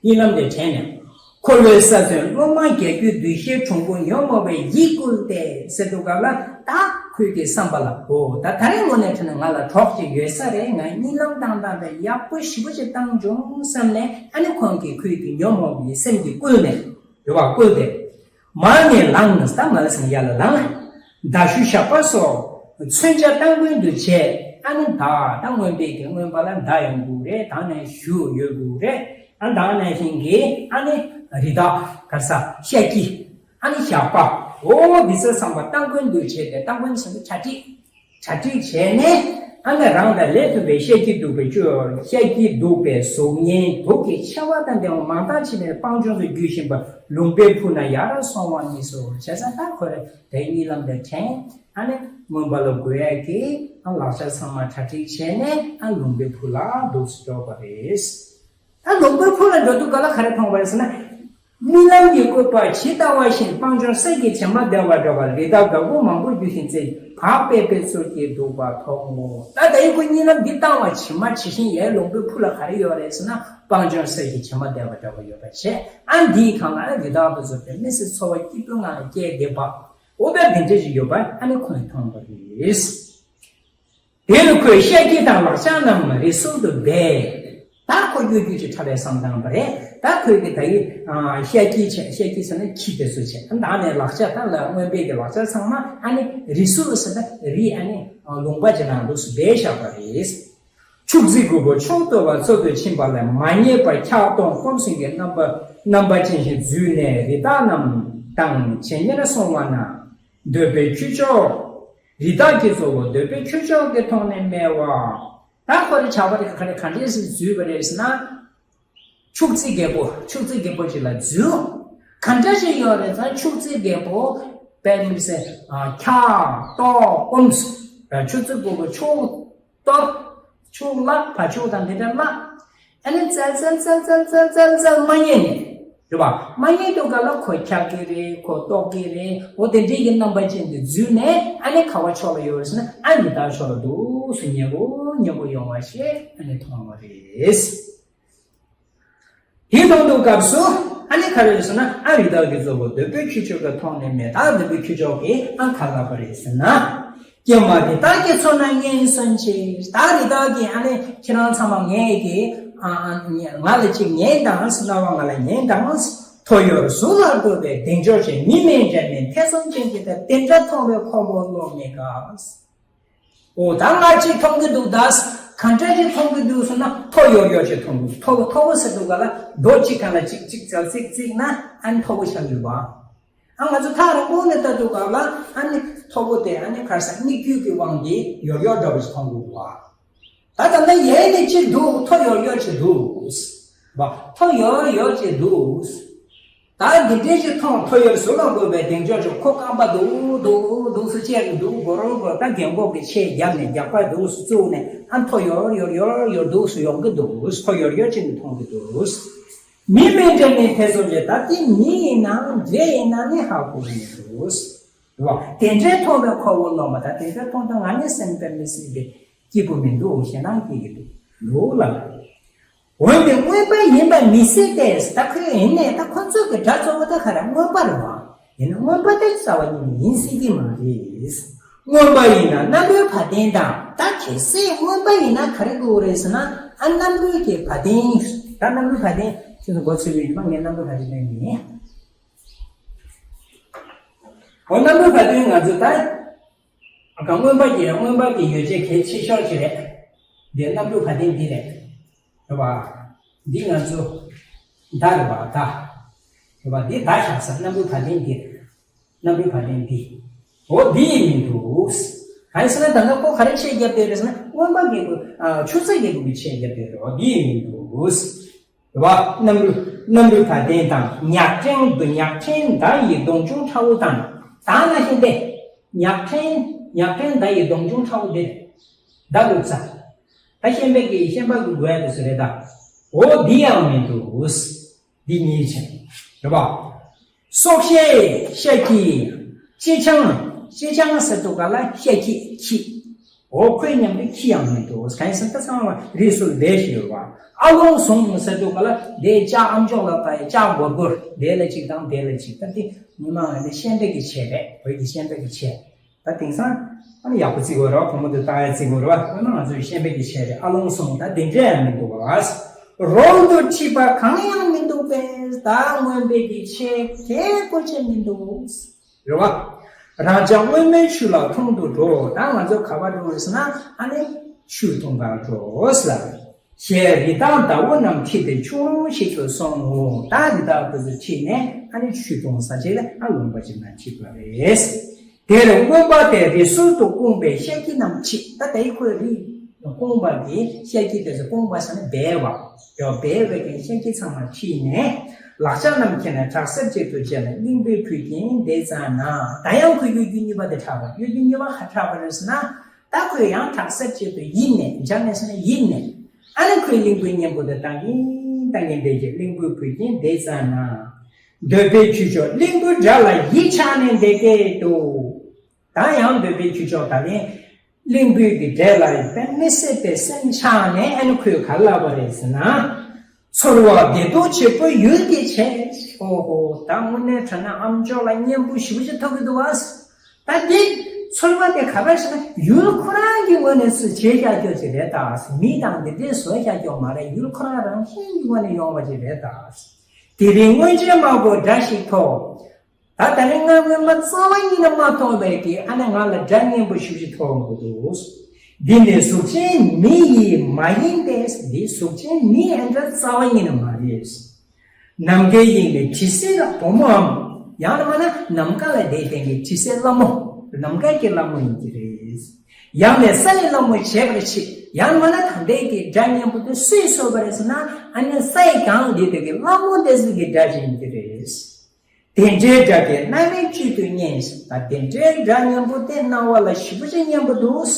གཉིད་ལམ་དེ་དྲན་ནས། འཁོར་བའི་ས་ཚོན་སློབ་མ་བརྒྱད་ཅུ་འདུ་ཤེས་གྲུང་པོ་ཉོན་མོངས་པའི་ཡིད་བསྐུལ་ཏེ་ཟེར་དུས་སྐབས་ལ། ད་ཁོའི་གི་བསམ་པ་ལ། འོ་ད་ད་རེས་དངོས་གནས་དྲན་ན་ང་ལ་གྲོགས་ཅིག་ཡོད་ས་རེད། ང་གཉིད་ལམ་བཏང་སྟངས་དེ་ཡག་པོ་ཞེ་པོ་ཅིག་བཏང་བྱུང་བསམ་ནས་ཨ་ནི་ཁོང་གིས་ཁོའི་གི་ཉོན་མོངས་པའི་སེམས་ཀྱིས་བསྐུལ་ནས། རེད་བ། བསྐུལ་ཏེ། མར་ནས་ལངས་ནས་ད་མར་ཟིན་ཡར་ལ་ལངས། མདའ་གཞུ་ཞགས་པ་སོགས་མཚོན་ཆ་རྟ་མགོན་དུ་བྱས། ཨ་ནི་མདའ་ད་མངོན་པའི་གི་མངོན་པ་ལ་མདའ་ཡོང་དགོས་རེད། ད་ནས་གཞུ་ཡོད་དགོས་རེད། ཨ་ད་ནས་བཞིན་གི་ཨ་ནི་རི་དྭགས་ག་རེ་ཟ་ཤ་ཀི། ཨ་ནི་ཞགས་པ། འོ་འདི་ཚོ་ཚང་མ་རྟ་མགོན་དུ་བྱས་ཏེ། རྟ་མགོན་ཟེར་དུས་གྲ་སྒྲིག་གྲ་སྒྲིག་བྱས་ནས། ཨ་ནི་རང་དང་ལས་མཐུན་པའི་ཤ་ཀི་གདུག་པའི་སྤྱོད། ཤ་ཀི་གདུག་པའི་གཟུགས་བརྙན་དུག་གི་མཆེ་བ་དང་ལྡན་པ་མང་དག་ཕྱིན་ནས་སྤང་ལྗོངས་སུ་རྒྱུ་བཞིན་པ་ལུང་པའི་ཕུ་ན་ཡར་སོང་བ་རྨིས་སོ། བྱས་ཙང་ད་ཁོ་རེ་དེ་གཉིད་ལམ་དེ་དྲན། ཨ་ནི་མངོན་པ་ལ་འགོད་ཡ་གི་ཨ་ལག་ཆ་ཚང་མ་གྲ་སྒྲིག་བྱས་ནས་ཨ་ལུང་པའི་ཕུ་ལ་འདུག་སེ་འགྲོ་བ་རེད། ད་ལུང་པའི་ཕུ་ལ་འགྲོ་དུས་ག་ལ་ག་རེ་མཐོང་བ་རེད་ཟེར་ན། རྨི་ལམ་གྱི་བཀོད་པ་ཇི་ལྟ་བ་བཞིན་སྤང་ལྗོངས་གསེར་གྱི་བྱེ་མ་བརྡལ་བ་འདྲ་བར་རི་དྭགས་འདབ་ཁུང་མང་པོ་རྒྱུ་བཞིན་རྩེ་བག་ཕེབས་པའི་ཚུལ་གྱིས་འདུག་པ་མཐོང་ངོ་། ད་ད་ཡི་ཁོ་གཉིད་ལམ་འདི་བཏང་བ་ཇི་མ་ཇི་བཞིན་ཡའི་ལུང་པའི་ཕུ་ལ་ག་རེ་ཡོད་རེད་ཟེར་ན། སྤང་ལྗོངས་གསེར་གྱི་བྱེ་མ་བརྡལ་བ་འདྲ་བ་ཡོད་པ་བྱས། ཨ་འདིའི་སྒང་ལ་རི་དྭགས་དེ་ཚོ་དེ་མི་སེར་འཚོ་བ་སྐྱིད་པོའི་ངང་ལ་སྐྱེལ་བསྡད་པ། འོ་ད་འདི་འདྲ་ཞིག་ཡོད་པ་ཨ་ནི་ཁོས་མཐོང་བ་རེད། དེ་ལ་ཁོས་ཤ་ཁྱི་དང་ལག་ཆ་རྣམས་རི་སུལ་དུ་སྦས། ད་ཁོ་གཡོ་སྒྱུ་ཅིག་འཁྲབ་པའི་བསམ་བཏང་བ་རེད། ད་ཁོས་ཀྱི་ད་ཡི་ཤ་ཁྱི་བྱས། ཤ་ཁྱི་ཟེར་ན་ཁྱི་དེ་ཚོ་བྱས། ད་ནས་ལག་ཆ་ད་ལ་རྔོན་པའི་གི་ལག་ཆ་ཚང་མ་ཨ་ནི་རི་སུལ་ཟེར་ན་རི་ཨ་ནི་ལུང་པ་ཅིག་ནང་འདུག་སེ་སྦས་བཞག་པ་རེད། ཕྱུགས་རྫི་རྒོད་པོ་མཆོག་ཏུ་བ་འཚོ་དུ་ཕྱིན་པ་ལས་མ་རྙེད་པར་འཁྱག་སྟོང་སྐོམ་སེམས་ཀྱི་རྣམ་པ་རྣམ་པ་ཅན་ཞིག་འཛུལ་ནས་རི་དྭགས་རྣམས་དང་ཇེ་ཉེར་སོང་བ་ན། འདོད་པའི་ཁྱུ་མཆོག་ རི་དྭགས་ཀྱི་གཙོ་བོ་འདོད་པའི་ཁྱུ་མཆོག་གི་མཐོང་ནས་སྨྲས་པ། ད་ཁོ་རེ་ཆགས་པ་རེ་ག་རེ་ག་འདྲས་སེ་འཛུལ་བ་རེད་ཟེར་ན། ཕྱུགས་རྫི་རྒད་པོ་ཕྱུགས་རྫི་རྒད་པོ་ཅིག་ལ་འཛུལ། ག་འདྲ་ཞིག་ཡོད་རེད་ཟེར་ན་ཕྱུགས་རྫི་རྒད་པོ་དཔེ་མི་སྲིད་ཁྱག་ཏོག་ཨུམ་སྲུ། ཕྱུགས་རྫི་རྒད་པོ་ཕྱུགས་གཏོར། ཕྱུགས་ལ་བ་ཕྱུགས་དང་འདི་འདྲ་ལ། ཨ་ནི་བཙལ་བཙལ་བཙལ་བཙལ་བཙལ་བཙལ་བཙལ་མ་རྙེད་ནས། རེད་པ། མ་རྙེད་དུས་ག་ལ་ཁོ་འཁྱག་གི་རེད། ཁོ་ལྟོགས་ཀྱི་རེད། འོ་དེ་འདྲའི་གི་རྣམ་པ་ཅན་དེ་འཛུལ་ནས་ཨ་ནི་ག་བ་ཕྱོགས་ལ་ཡོད་རེད་ཟེར་ན་ཨ་ནི་རི་དྭགས་ཕྱོགས་ལ་འདུག་སེ་ཉེ་པོ་ཉེ་པོ་ཡོང་བ་ཞིག་ཨ་ནི་མཐོང་བ་རེད། དེ་མཐོང་དུས་སྐབས་སུ་ཨ་ནི་ག་རེ་རེད་ཟེར་ན་ཨ་རི་དྭགས་ཀྱི་གཙོ་བོ་འདོད་པའི་ཁྱུ་མཆོག་གི་མཐོང་ནས་སྨྲས། ད་འདོད་པའི་ཁྱུ་མཆོག་གིས་ཨ་ག་ལབ་པ་རེད་ཟེར་ན། ཀྱེ་མ་རི་དྭགས་ཀྱི་ཚོགས་རྣམས་ངན་སོང་ཕྱིར། ད་རི་དྭགས་ཀྱི་ཨ་ནི་ཁྱེད་རང་ཚང་མ་ངས་ཀྱི་ཨ་ཨ་ང་ལ་ཅིག་ཉན་དང་ཟེར། རྣ་བ་ང་ལ་ཉན་དང་། ཐོ་ཡོར་གཟུགས་ལ་འགོད་པའི་གདེང་འཇོག་ཅིང་། མིག་སྨན་འབྲས་མེད་ཐེ་ཚོམ་ཅན་གྱིས་ད་དེ་འདྲ་མཐོང་བའི་ཁོ་བོ་བློ་མི་དགའ། འོ་ད་ང་ཅིག་མཐོང་གི་འདུག་ད། ག་འདྲ་ཅིག་མཐོང་གི་འདུག་ཟེར་ན་མཐོ་ཡོར་ཡོར་ཅིག་མཐོང་གི་འདུག་མཐོ་པོ་མཐོ་པོ་ཟེར་དུས་ག་ལ་རྡོ་གཅིག་སྒང་ལ་གཅིག་གཅིག་ཙག་ཙིག་ཙིག་ན་ཨ་ནི་མཐོ་པོ་ཆགས་ཡོད་པ། ཨ་ང་ཚོ་ཐག་རིང་པོ་ནས་ལྟ་དུས་སྐབས་ལ་ཨ་ནི་མཐོ་པོ་དེ་ཨ་ནི་ག་རེ་ཟེར་སྨིག་རྒྱུ་གི་དབང་གིས་ཡོར་ཡོར་འདྲ་པོ་ཞིག་མཐོང་གི་འདུག་བ། ད་ད་ལྟ་ཡལ་ནས་ཅིག་འདུག་མཐོ་ཡོར་ཡོར་ཅིག་འདུག་བ། མཐོ་ཡོར་ཡོར་ཅིག་འདུག་ད་འདི་འདྲའི་ཅིག་མཐོང་། ཐོ་ཡོར་གཟུགས་ལ་འགོད་པའི་གདེང་འཇོག་ཅིང་། ཁོ་རྐང་པ་འདུག་འདུག་འདུག་སེ་བཅད་ནས་འདུག་མགོ་རོར་མགོ་ད་རྒན་གོག་གི་ཆས་བརྒྱབ་ནས་རྒྱགས་པ་འདུག་སེ་བཙུགས་ནས་ཨ་མཐོ་ཡོར་ཡོར་ཡོར་ཡོར་འདུག་སེ་ཡོང་གི་འདུག་མཐོ་ཡོར་ཡོར་ཅིག་ནས་མཐོང་གི་འདུག་མིག་སྨན་འབྲས་མེད་ཐེ་ཚོམ་ཅན། ད་དེ་མི་ཡིན་ན་འདྲེ་ཡིན་ན་ནི་ཧ་གོ་གི་མི་འདུག་རེད་བ། དེ་འདྲའི་མཐོང་བའི་ཁོ་བོ་བློ་མ་དགའ། དེ་འདྲའི་མཐོང་དུས་ང་ནི་སེམས་དཔེ་མི་སྲིད་པའི་སྐྱིད་པོ་མི་འདུག་ཞེད་སྣང་སྐྱེ་གི་འདུག་ལོ་ལ། འོན་ཏེ་མངོན་པ་ཡིན་པ་མི་སྲིད་པས། ད་ཁོས་ཡིན་ནས་ད་ཁོ་ཚོ་གི་སྒྲ་གཙོ་བོ་ད་ག་རེ་མངོན་པ་རེད་བ། ཡིན་ན་མངོན་པ་དེ་རྩ་བ་ཉིད་ནས་ཡིན་སྲིད་ཀྱི་མ་རེད། མངོན་པ་ཡིན་ན་རྣམ་རོལ་བ་དན་དང་། ད་གལ་སྲིད་མངོན་པ་ཡིན་ན་ག་རེ་དགོས་རེད་ཟེར་ན་ཨ་རྣམ་རོལ་གྱི་བ་དན། ད་རྣམ་རོལ་བ་དན་ཁྱེད་ཚོ་མགོ་ཚོས་པའི་ཡིན་པ་ངས་རྣམ་རོལ་བ་དན་ལེན་ཡིན། འོ་རྣམ་རོལ་བ་དན་ང་ཚོ་ད། ཨ་ཀ་མངོན་པ་གྱི་མངོན་པ་གྱི་ཡོ་བྱད་གལ་ཆེ་ཤོས་ཅིག་རེད། འདི་རྣམ་རོལ་བ་དན་འདི་རེད། རེད་བ། འདི་ང་ཚོ་མདའ་རེད་བ་མདའ། རེད་བ་འདི་མདའ་བཞག་ས་རྣམ་རོལ་བ་དན་འདི་རེད། རྣམ་རོལ་བ་དན་འདི། འོ་འདི་ཡིན་མི་འདུག་གང་ཡིན་ཟེར་ན་ད་ལྟ་ཁོ་ག་རེ་ཆས་བརྒྱབ་བསྡད་རེད་ཟེར་ན་མངོན་པ་གི་ཆུ་ཚད་ཀྱི་སྒོ་ནས་ཆས་བརྒྱབ་བསྡད་རེད། འོ་འདི་ཡིན་མི་འདུག་རེད་བ། རྣམ་རོལ་རྣམ་རོལ་བ་དན་དང་། ཉག་ཕྲན་འདི་ཉག་ཕྲན་མདའ་ཡི་མདུང་ཆུང་ཁྲ་བོ་དང་། ད་ན་ཤེས་པས། ཉག་ཕྲན་ཉག་ཕྲན་མདའ་ཡི་མདུང་ཆུང་ཁྲ་བོ་འདི་མདའ་འདུག་ས། ད་ཤེས་པས་ཀྱི་ཤེས་པ་གི་དགོས་ཡ་དེ་ཚོ་རེད་ད། འོ་འདི་ཡང་མི་འདུག་འདི་གཉིས་ཆེ། རེད་བ། སྲོག་ཤེས་ཤ་ཁྱི། ལྕེ་སྤྱང་། ལྕེ་སྤྱང་ཟེར་དུས་ག་ལ་ཤ་ཁྱི་ཁྱི། འོ་ཁོའི་མཉམ་དུ་ཁྱི་ཡང་མི་འདུག་གང་ཡིན་ཟེར་ན་ད་ཚང་མ་རིས་སུ་ལྡན་ཞིག་ཡོད་པ། ཨ་ལོང་ཟུང་ཟེར་དུས་ག་ལ་དེའི་ལྕགས་ཨ་མཆོག་ལ་བཏགས་ཡ་ལྕགས་སྒོར་སྒོར་དེ་ལ་གཅིག་དང་དེ་ལ་གཅིག་ད་དེ་མི་མང་ལ་ནི་ཤན་པའི་གི་ཆས་རེད། བོད་ཀྱི་ཤན་པའི་གི་ཆས། ད་དེང་སང་ཨ་ནི་ཡག་པོ་བརྩི་དགོས་རེད་བ། བུ་མོ་དེ་བཏགས་ཡ་བརྩི་དགོས་རེད་བ། དཔེར་ན་ང་ཚོའི་ཤན་པའི་གི་ཆས་རེད། ཨ་ལོང་ཟུང་ད་དེ་འདྲ་ཡང་མི་འདུག་བ། རོལ་དུ་ཁྲིད་པ་གང་ཡང་མི་འདུག་པས། ད་མངོན་པའི་གི་ཆས་དེ་གོ་ཆ་མི་འདུག་རེད་བ། རང་ཅག་སྔོན་མའི་ཆུ་ལ་འཐུང་དུ་འགྲོ། ད་ང་ཚོ་ག་པར་འགྲོ་རེད་ཟེར་ན་ཨ་ནི་ཆུ་འཐུང་གར་འགྲོ་ཟེར། ཞེས་རི་དྭགས་ཟླ་བོ་རྣམས་ཁྲིད་དེ་ཆུ་ཀླུང་ཞིག་ཏུ་སོང་ངོ་། ད་རི་དྭགས་དེ་ཚོ་ཁྲིད་ནས་ཨ་ནི་ཆུ་འཐུང་ས་ཅིག་ལ་ཨ་ལུང་པ་ཅིག་ན་ཁྲིད་པ་རེད། དེར་རྔོན་པ་དེས་རི་སུལ་དུ་བསྐུངས་པའི་ཤ་ཁྱི་རྣམས་ཁྲིད། ད་དེའི་ཁོའི་རི་བསྐུངས་པ་དེ་ཤ་ཁྱི་དེ་ཚོ་བསྐུངས་པ་ཟེར་ན་སྦས་པ། ཡང་སྦས་པའི་གི་ཤ་ཁྱི་ཚང་མ་ཁྲིད་ནས་ལག་ཆ་རྣམས་ཁྱེར་ནས་བྲག་གསེབ་ཅིག་ཏུ་བྱས་ནས་གླིང་བུའི་བུ་རྒྱན་དེ་བཙལ་ན། ད་ཡང་ཁོའི་གཡོ་སྒྱུ་གཉིས་པ་དེ་ཆགས་པ། གཡོ་སྒྱུ་གཉིས་པ་ག་ཆགས་པ་རེད་ཟེར་ན། ད་ཁོས་ཡང་བྲག་གསེབ་ཅིག་ཏུ་ཡིབ་ནས་འཇམ་ནས་སོང་ནས་ཡིབ་ནས། ཨ་ནི་ཁོས་གླིང་བུའི་གཉེན་པོ་དེ་བཏང་གིན་བཏང་གིན་བསྡད་ཀྱི། གླིང་བུའི་བུ་རྒྱན་དེ་བཙལ་ན། འདོད་པའི་ཁྱུ་མཆོག་གླིང་བུའི་འགྲམ་ལ་ཡིད་ཆགས་ནས་བསྡད་ཀྱི་འདུག་ད་ཡང་འདོད་པའི་ཁྱུ་མཆོག་ད་ལན་གླིང་བུའི་གི་འགྲམ་ལ་དཔེ་མི་སྲིད་པའི་སེམས་ཆགས་ནས་ཨ་ནི་ཁོས་ག་ལབ་པ་རེད་ཟེར་ན། ཚོར་བ་བདེ་སྡུག་ཆེན་པོ་ཡུལ་གྱིས་བྱས། ཨོ་ཧོ། ད་དངོས་གནས་དྲང་གནས་ཨ་མཆོག་ལ་གཉེན་པོ་ཞེ་པོ་ཅིག་ཐོབ་ཀྱི་འདུག་བ། ད་འདི་ཚོར་བ་དེ་ག་རེ་ཟེར་ན་ཡུལ་ཁོ་རང་གི་ངོས་ནས་སུ་བྱས་བཞག་རྒྱུ་ཅིག་རེད་ད། མི་དང་འདི་འདྲས་བཟོས་བཞག་རྒྱུ་མ་རེད། ཡུལ་ཁོ་རང་རང་བཞིན་གྱི་ངོས་ནས་ཡོང་བ་ཅིག་རེད་ད། དེ་རིང་སྔོན་ཆད་མ་གོ་དགྲ་ཞིག་ཐོབ། ད་ད་རིང་ང་སྔོན་མ་རྩ་བ་ཉིད་ནས་མ་མཐོང་བའི་གི་ཨ་ནི་ང་ལ་དགྲ་གཉེན་པོ་ཞེ་པོ་ཅིག་ཐོབ་འདུག་འདི་ནི་གཟུགས་ཅན་མི་ཡིས་མ་ཡིན་ཏེ། འདི་གཟུགས་ཅན་མི་ཨ་འདྲ་རྩ་བ་ཉིད་ནས་མ་རེད། ནམ་མཁའི་དབྱིངས་ནས་དྲི་ཟའི་བུ་མོའམ། ཡང་ན་མ་ན་ནམ་མཁའ་ལ་བསྡད་མཁན་གྱི་དྲི་ཟའི་ལྷ་མོ། ནམ་མཁའ་གི་ལྷ་མོ་ཡིན་གྱི་རེད། ཡང་ནས་ས་ཡི་ལྷ་མོ་བྱེད་པར་བྱེད། ཡང་མིན་ན་ད་ལྟའི་གི་སྒྲ་སྙན་པོ་དེ་སུས་བཟོས་པ་རེད་ཟེར་ན། ཨ་ནི་ས་ཡི་གང་འདི་དེ་གི་ལྷ་མོ་དེ་ཚོ་གི་སྒྲ་ཅིག་ཡིན་གྱི་རེད། དེ་འདྲའི་སྒྲ་དེ་རྣ་བའི་དཀྱིལ་དུ་སྙན་ཟེར། ད་དེ་འདྲའི་སྒྲ་སྙན་པོ་དེ་རྣ་བ་ལ་ཞེ་པོ་ཅིག་སྙན་པོ་འདུག།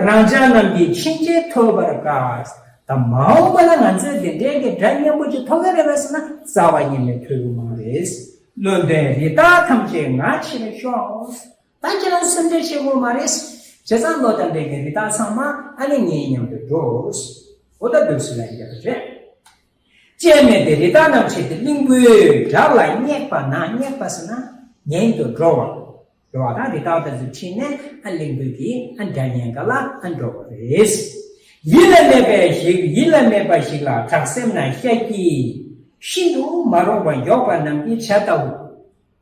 རང་ཅག་རྣམས་ཀྱིས་ཕྱིན་ཆད་ཐོས་པར་དཀའ། ད་མ་འོངས་པ་ལ་ང་ཚོས་དེ་འདྲའི་གི་སྒྲ་སྙན་པོ་ཅིག་ཐོས་ཀྱི་རེད་པས་ཟེར་ན། རྩ་བ་ཉིད་ནས་ཐོས་ཀྱི་མ་རེད། བློན་དོན་རི་དྭགས་ཐམས་ཅད་ང་ཕྱིར་ཤོག། ད་ཁྱེད་རང་སེམས་ཁྲལ་བྱེད་དགོས་མ་རེད། བྱས་ཙང་བློ་དང་ལྡན་པའི་རི་དྭགས་ཚང་མ་ཨ་ནི་ངའི་མཉམ་དུ་འགྲོ། འོ་ད་འདུག་སེ་ལབ་ཡོད་པ་རེད། ཅེས་སྨྲས་ཏེ་རི་དྭགས་རྣམས་ཕྱིར་ཏེ་གླིང་བུའི་བྲག་ལ་སྙེགས་པ་ན། སྙེགས་པ་ཟེར་ན་ཉན་དུ་འགྲོ་བ། འགྲོ་བ་དང་རི་དྭགས་དེ་ཚོ་ཁྲིད་ནས་ཨ་གླིང་བུ་གི་ཨ་སྒྲ་སྙན་ག་ལ་ཨ་འགྲོ་བ་རེད། ཡིད་ལ་མེད་པ་ཞིག་ཡིད་ལ་མེད་པ་ཞིག་ལ་བྲག་གསེབ་ན་ཤཱཀྱའི་ཤིན་ཏུ་མ་རུངས་པ་འགྱོགས་པ་རྣམས་ཀྱིས་བྱ་ལྟ་བུ།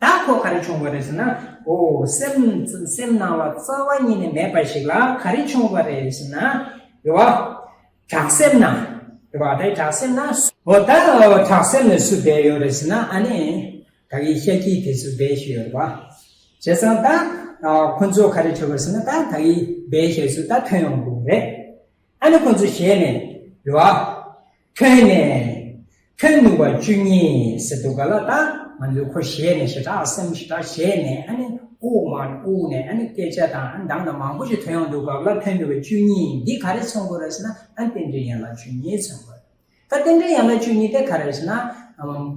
ད་ཁོ་ག་རེ་བྱུང་བ་རེད་ཟེར་ན། འོ་སེམས་སེམས་ནང་ལ་རྩ་བ་ཉིད་ནས་མེད་པ་ཞིག་ལ་ག་རེ་བྱུང་བ་རེད་ཟེར་ན། རེད་བ། བྲག་གསེབ་ན། རེད་བ། དེ་བྲག་གསེབ་ན། འོ་ད་བྲག་གསེབ་ནས་སུ་བསྡད་ཡོད་རེད་ཟེར་ན། ཨ་ནི་ད་གི་ཤཱཀྱའི་དེ་ཚོ་བསྡད་ཤི་ཡོད་རེད་བ། བྱས་ཙང་ད་ཁོ་ཚོ་ག་རེ་བྱུང་བ་རེད་ཟེར་ན། ད་ད་གི་བསྡད་ཤི་ཚོ་ད་ཐོན་ཡོང་དགོས་རེད། ཨ་ནི་ཁོ་ཚོ་ཞལ་ནས་རེད་བ། ཐོན་ནས། ཐོན་ནུས་པ་བཅུ་གཉིས་ཟེར་འདུག་ག་ལ། ད་ང་ཚོས་ཁོ་ཞལ་ནས་ཞེ་དྲག་སེམས་ཞེ་དྲག་ཞལ་ནས་ཨ་ནི་དབུགས་མར་དབུགས་ནས་ཨ་ནི་སྐད་ཆ་དང་ཨ་ནི་དང་དང་མང་པོ་ཞིག་ཐོན་ཡོང་འདུག་ག་ལ། ཐོན་ནུས་པ་བཅུ་གཉིས་འདི་ག་རེ་མཚོན་དགོས་རེད་ཟེར་ན། ཨ་ནི་རྟེན་འབྲེལ་ཡན་ལག་བཅུ་གཉིས་མཚོན་དགོས་རེད། ད་རྟེན་འབྲེལ་ཡན་ལག་བཅུ་གཉིས་དེ་ག་རེ་རེད་ཟེར་ན།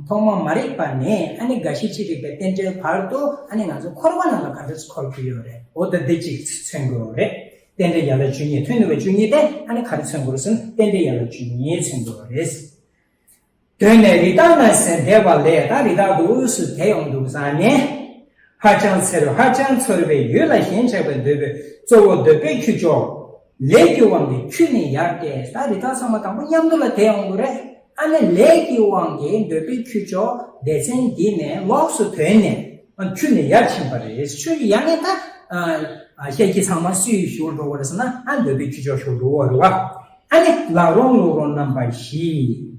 ཐོག་མ་མ་རིག་པ་ནས་ཨ་ནི་རྒ་ཤི་ཅི་རིག་པའི་རྟེན་འབྲེལ་བར་དུ་ཨ་ནི་ང་ཚོ་འཁོར་བ་ནང་ལ་ག་འདྲ་འཁོར་གྱི་ཡོད་རེད། འོ་ད་འདི་གཅིག་མཚོན་དགོས་རེད། རྟེན་འབྲེལ་ཡན་ལག་བཅུ་གཉིས། ཐོན་ནུས་པ་བཅུ་གཉིས་དེ་ཨ་ནི་ག་རེ་མཚོན་དགོས་ཟེར་ན། རྟེན་འབྲེལ་ཡན་ལག་བཅུ་གཉིས་མཚོན་དགོས་རེད། དོན་ནི་རི་དྭགས་ན་ཟེར་འདས་པ་ལས། ད་རི་དྭགས་འདུག་སུ་དེ་ཡོང་འདུག་ཟེར་ནས། ཧ་ཅང་འཚེར་ཧ་ཅང་ཚོར་བའི་ཡུལ་ལ་ཞེན་ཆགས་པའི་འདོད་པས་གཙོ་བོ་འདོད་པའི་ཁྱུ་མཆོག་ལས་ཀྱི་དབང་གིས་ཁྱུ་ནི་ཡར་བསྐྱེད། ད་རི་དྭགས་ཚང་མ་དང་པོ་མཉམ་དུ་ལ་དེ་ཡོང་དགོས་རེད། ཨ་ནི་ལས་ཀྱི་དབང་གིས་འདོད་པའི་ཁྱུ་མཆོག་སྡེ་ཚན་འདི་ནས་ལོགས་སུ་ཐོན་ནས་ཁྱུ་ནི་ཡར་ཕྱིན་པ་རེད། ཁྱུ་ཡར་ནས་ད་ཤཱཀྱ་ཚང་མ་སུའི་ཞུགས་འགྲོ་བ་རེད་ཟེར་ན། ཨ་འདོད་པའི་ཁྱུ་མཆོག་ཞུགས་འགྲོ་བ་རེད་བ། ཨ་ནི་ལག་རོང་ལུག་རོང་རྣམ་པ་བཞི།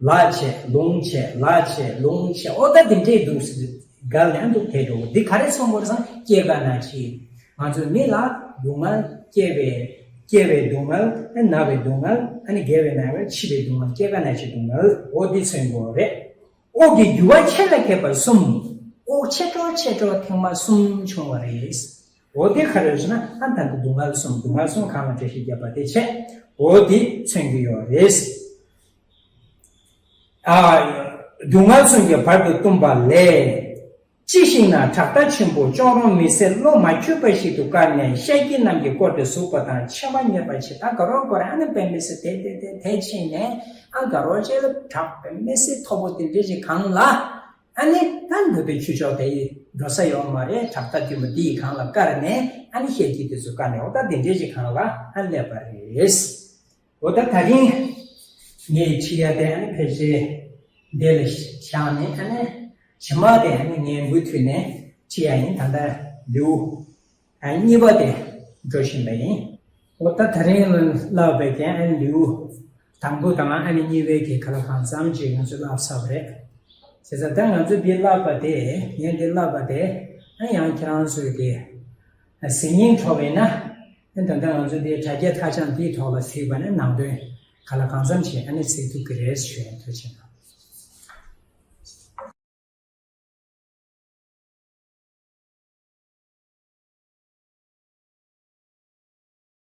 ལ་བྱས་ལུང་བྱས་ལ་བྱས་ལུང་བྱས། འོ་ད་འདི་འདྲས་འདུག་ཟེར་གལ་ལན་འདུག་དེ་འགྲོ་འདི་ག་རེ་མཚོན་དགོས་རེད་ཟེར་ན། སྐྱེ་རྒ་ན་འཆི། ང་ཚོ་མི་ལ་སྡུག་བསྔལ། སྐྱེ་བའི་སྐྱེ་བའི་སྡུག་བསྔལ། ན་བའི་སྡུག་བསྔལ། ཨ་ནི་རྒས་པའི་ན་བའི་འཆི་བའི་སྡུག་བསྔལ། སྐྱེ་རྒ་ན་འཆིའི་སྡུག་བསྔལ། འོ་འདི་མཚོན་དགོས་རེད། དབུགས་ཀྱི་རྒྱུ་བ་ཆེ་ལ་ཁེབས་པ་གསུམ། དབུགས་ཆེ་འགྲོ་ཆེ་འགྲོ་ཐེངས་མ་གསུམ་བྱུང་བ་རེད། འོ་དེ་ག་རེ་ཟེར་ན། ཨ་ད་ལྟ་སྡུག་བསྔལ་གསུམ། སྡུག་བསྔལ་གསུམ་གང་ལ་འགྲེལ་བཤད་བརྒྱབ་པ་དེ་བྱས། འོ་དེ་མཚོན་གྱི་ཡོད་རེད། ཨ། སྡུག་བསྔལ་གསུམ་གྱིས་བར་དུ་གཏུམས་པ་ལས། ཅི་ཞིག་ན་བྲག་རྟ་ཆེན་པོ་ཅོག་རོང་མི་སེར་བློ་མ་ཆོད་པ་ཞིག་ཏུ་བཀར་ནས། ཤཱཀྱ་རྣམས་ཀྱིས་བསྐོར་ཏེ་ཟུག་པ་དང་། ཕྱེ་མ་སྙེད་པ་ཆེ། ད་དགའ་རོགས་སྐོར་ཨ་ནི་དཔེ་མི་སྲིད་དེ་དེ་དེ་དེ་ཕྱིན་ནས། ཨ་དགའ་རོགས་ཅེས་ལ་བྲག་དཔེ་མི་སྲིད་མཐོ་པོ་དེ་འདྲ་ཞིག་གང་ལ། ཨ་ནི་ད་འདོད་པའི་ཁྱུ་མཆོག་དེ་ཡི་འགྲོ་ས་ཡོད་མ་རེད། བྲག་རྟ་དཀྱུས་མ་འདི་ཡི་སྒང་ལ་བཀར་ནས། ཨ་ནི་ཤཱཀྱ་དེ་ཚོ་བཀར་ནས། འོ་ད་དེ་འདྲའི་ཞིག་སྒང་ལ་ཨ་སླེབས་པ་རེད། འོ་ད་ད་རིང་ངས་ཁྲིད་ཡ་དེ་ཨ་ནི་ཕལ་ཆེར་འདི་ལ་བཞག་ནས། ཨ་ནི་རྗེས་མ་དེ་ཨ་ནི་ངས་མུ་མཐུད་ནས་ཁྲིད་ཡ་ཡིན། ད་ལྟ་ལེའུ་ཨ་གཉིས་པ་དེ་འགྲོ་བཞིན་པ་ཡིན། འོ་ད་ད་རིང་ལ་བསླབ་པའི་རྐྱེན་ཨ་ནི་ལེའུ་དང་པོ་དང་ཨ་ནི་གཉིས་པའི་གི་ག་ལ་གང་འཚམ་ཅིག་ང་ཚོས་བསླབ་ཚར་བ་རེད། བྱས་ཙང་ད་ང་ཚོས་འདི་བསླབ་པ་དེ། ངས་འདི་བསླབ་པ་དེ་ཨ་ཡང་ཁྱེད་རང་ཚོས་དེ་གཟིགས་སྙིང་བྲོ་བས་ན། ཨ་ད་ལྟ་ང་ཚོས་འདི་དྲ་རྒྱའི་མཐའ་བསྐྱངས་འདིའི་ཐོག་ལ་གཟིགས་པ་ནི་ནང་དོན་ག་ལ་གང་འཚམ་ཞིག་ཨ་ནི་གཟིགས་ཐུབ་ཀྱི་རེད་ཞུ་ཡ། ཐུགས་རྗེ་གནང་།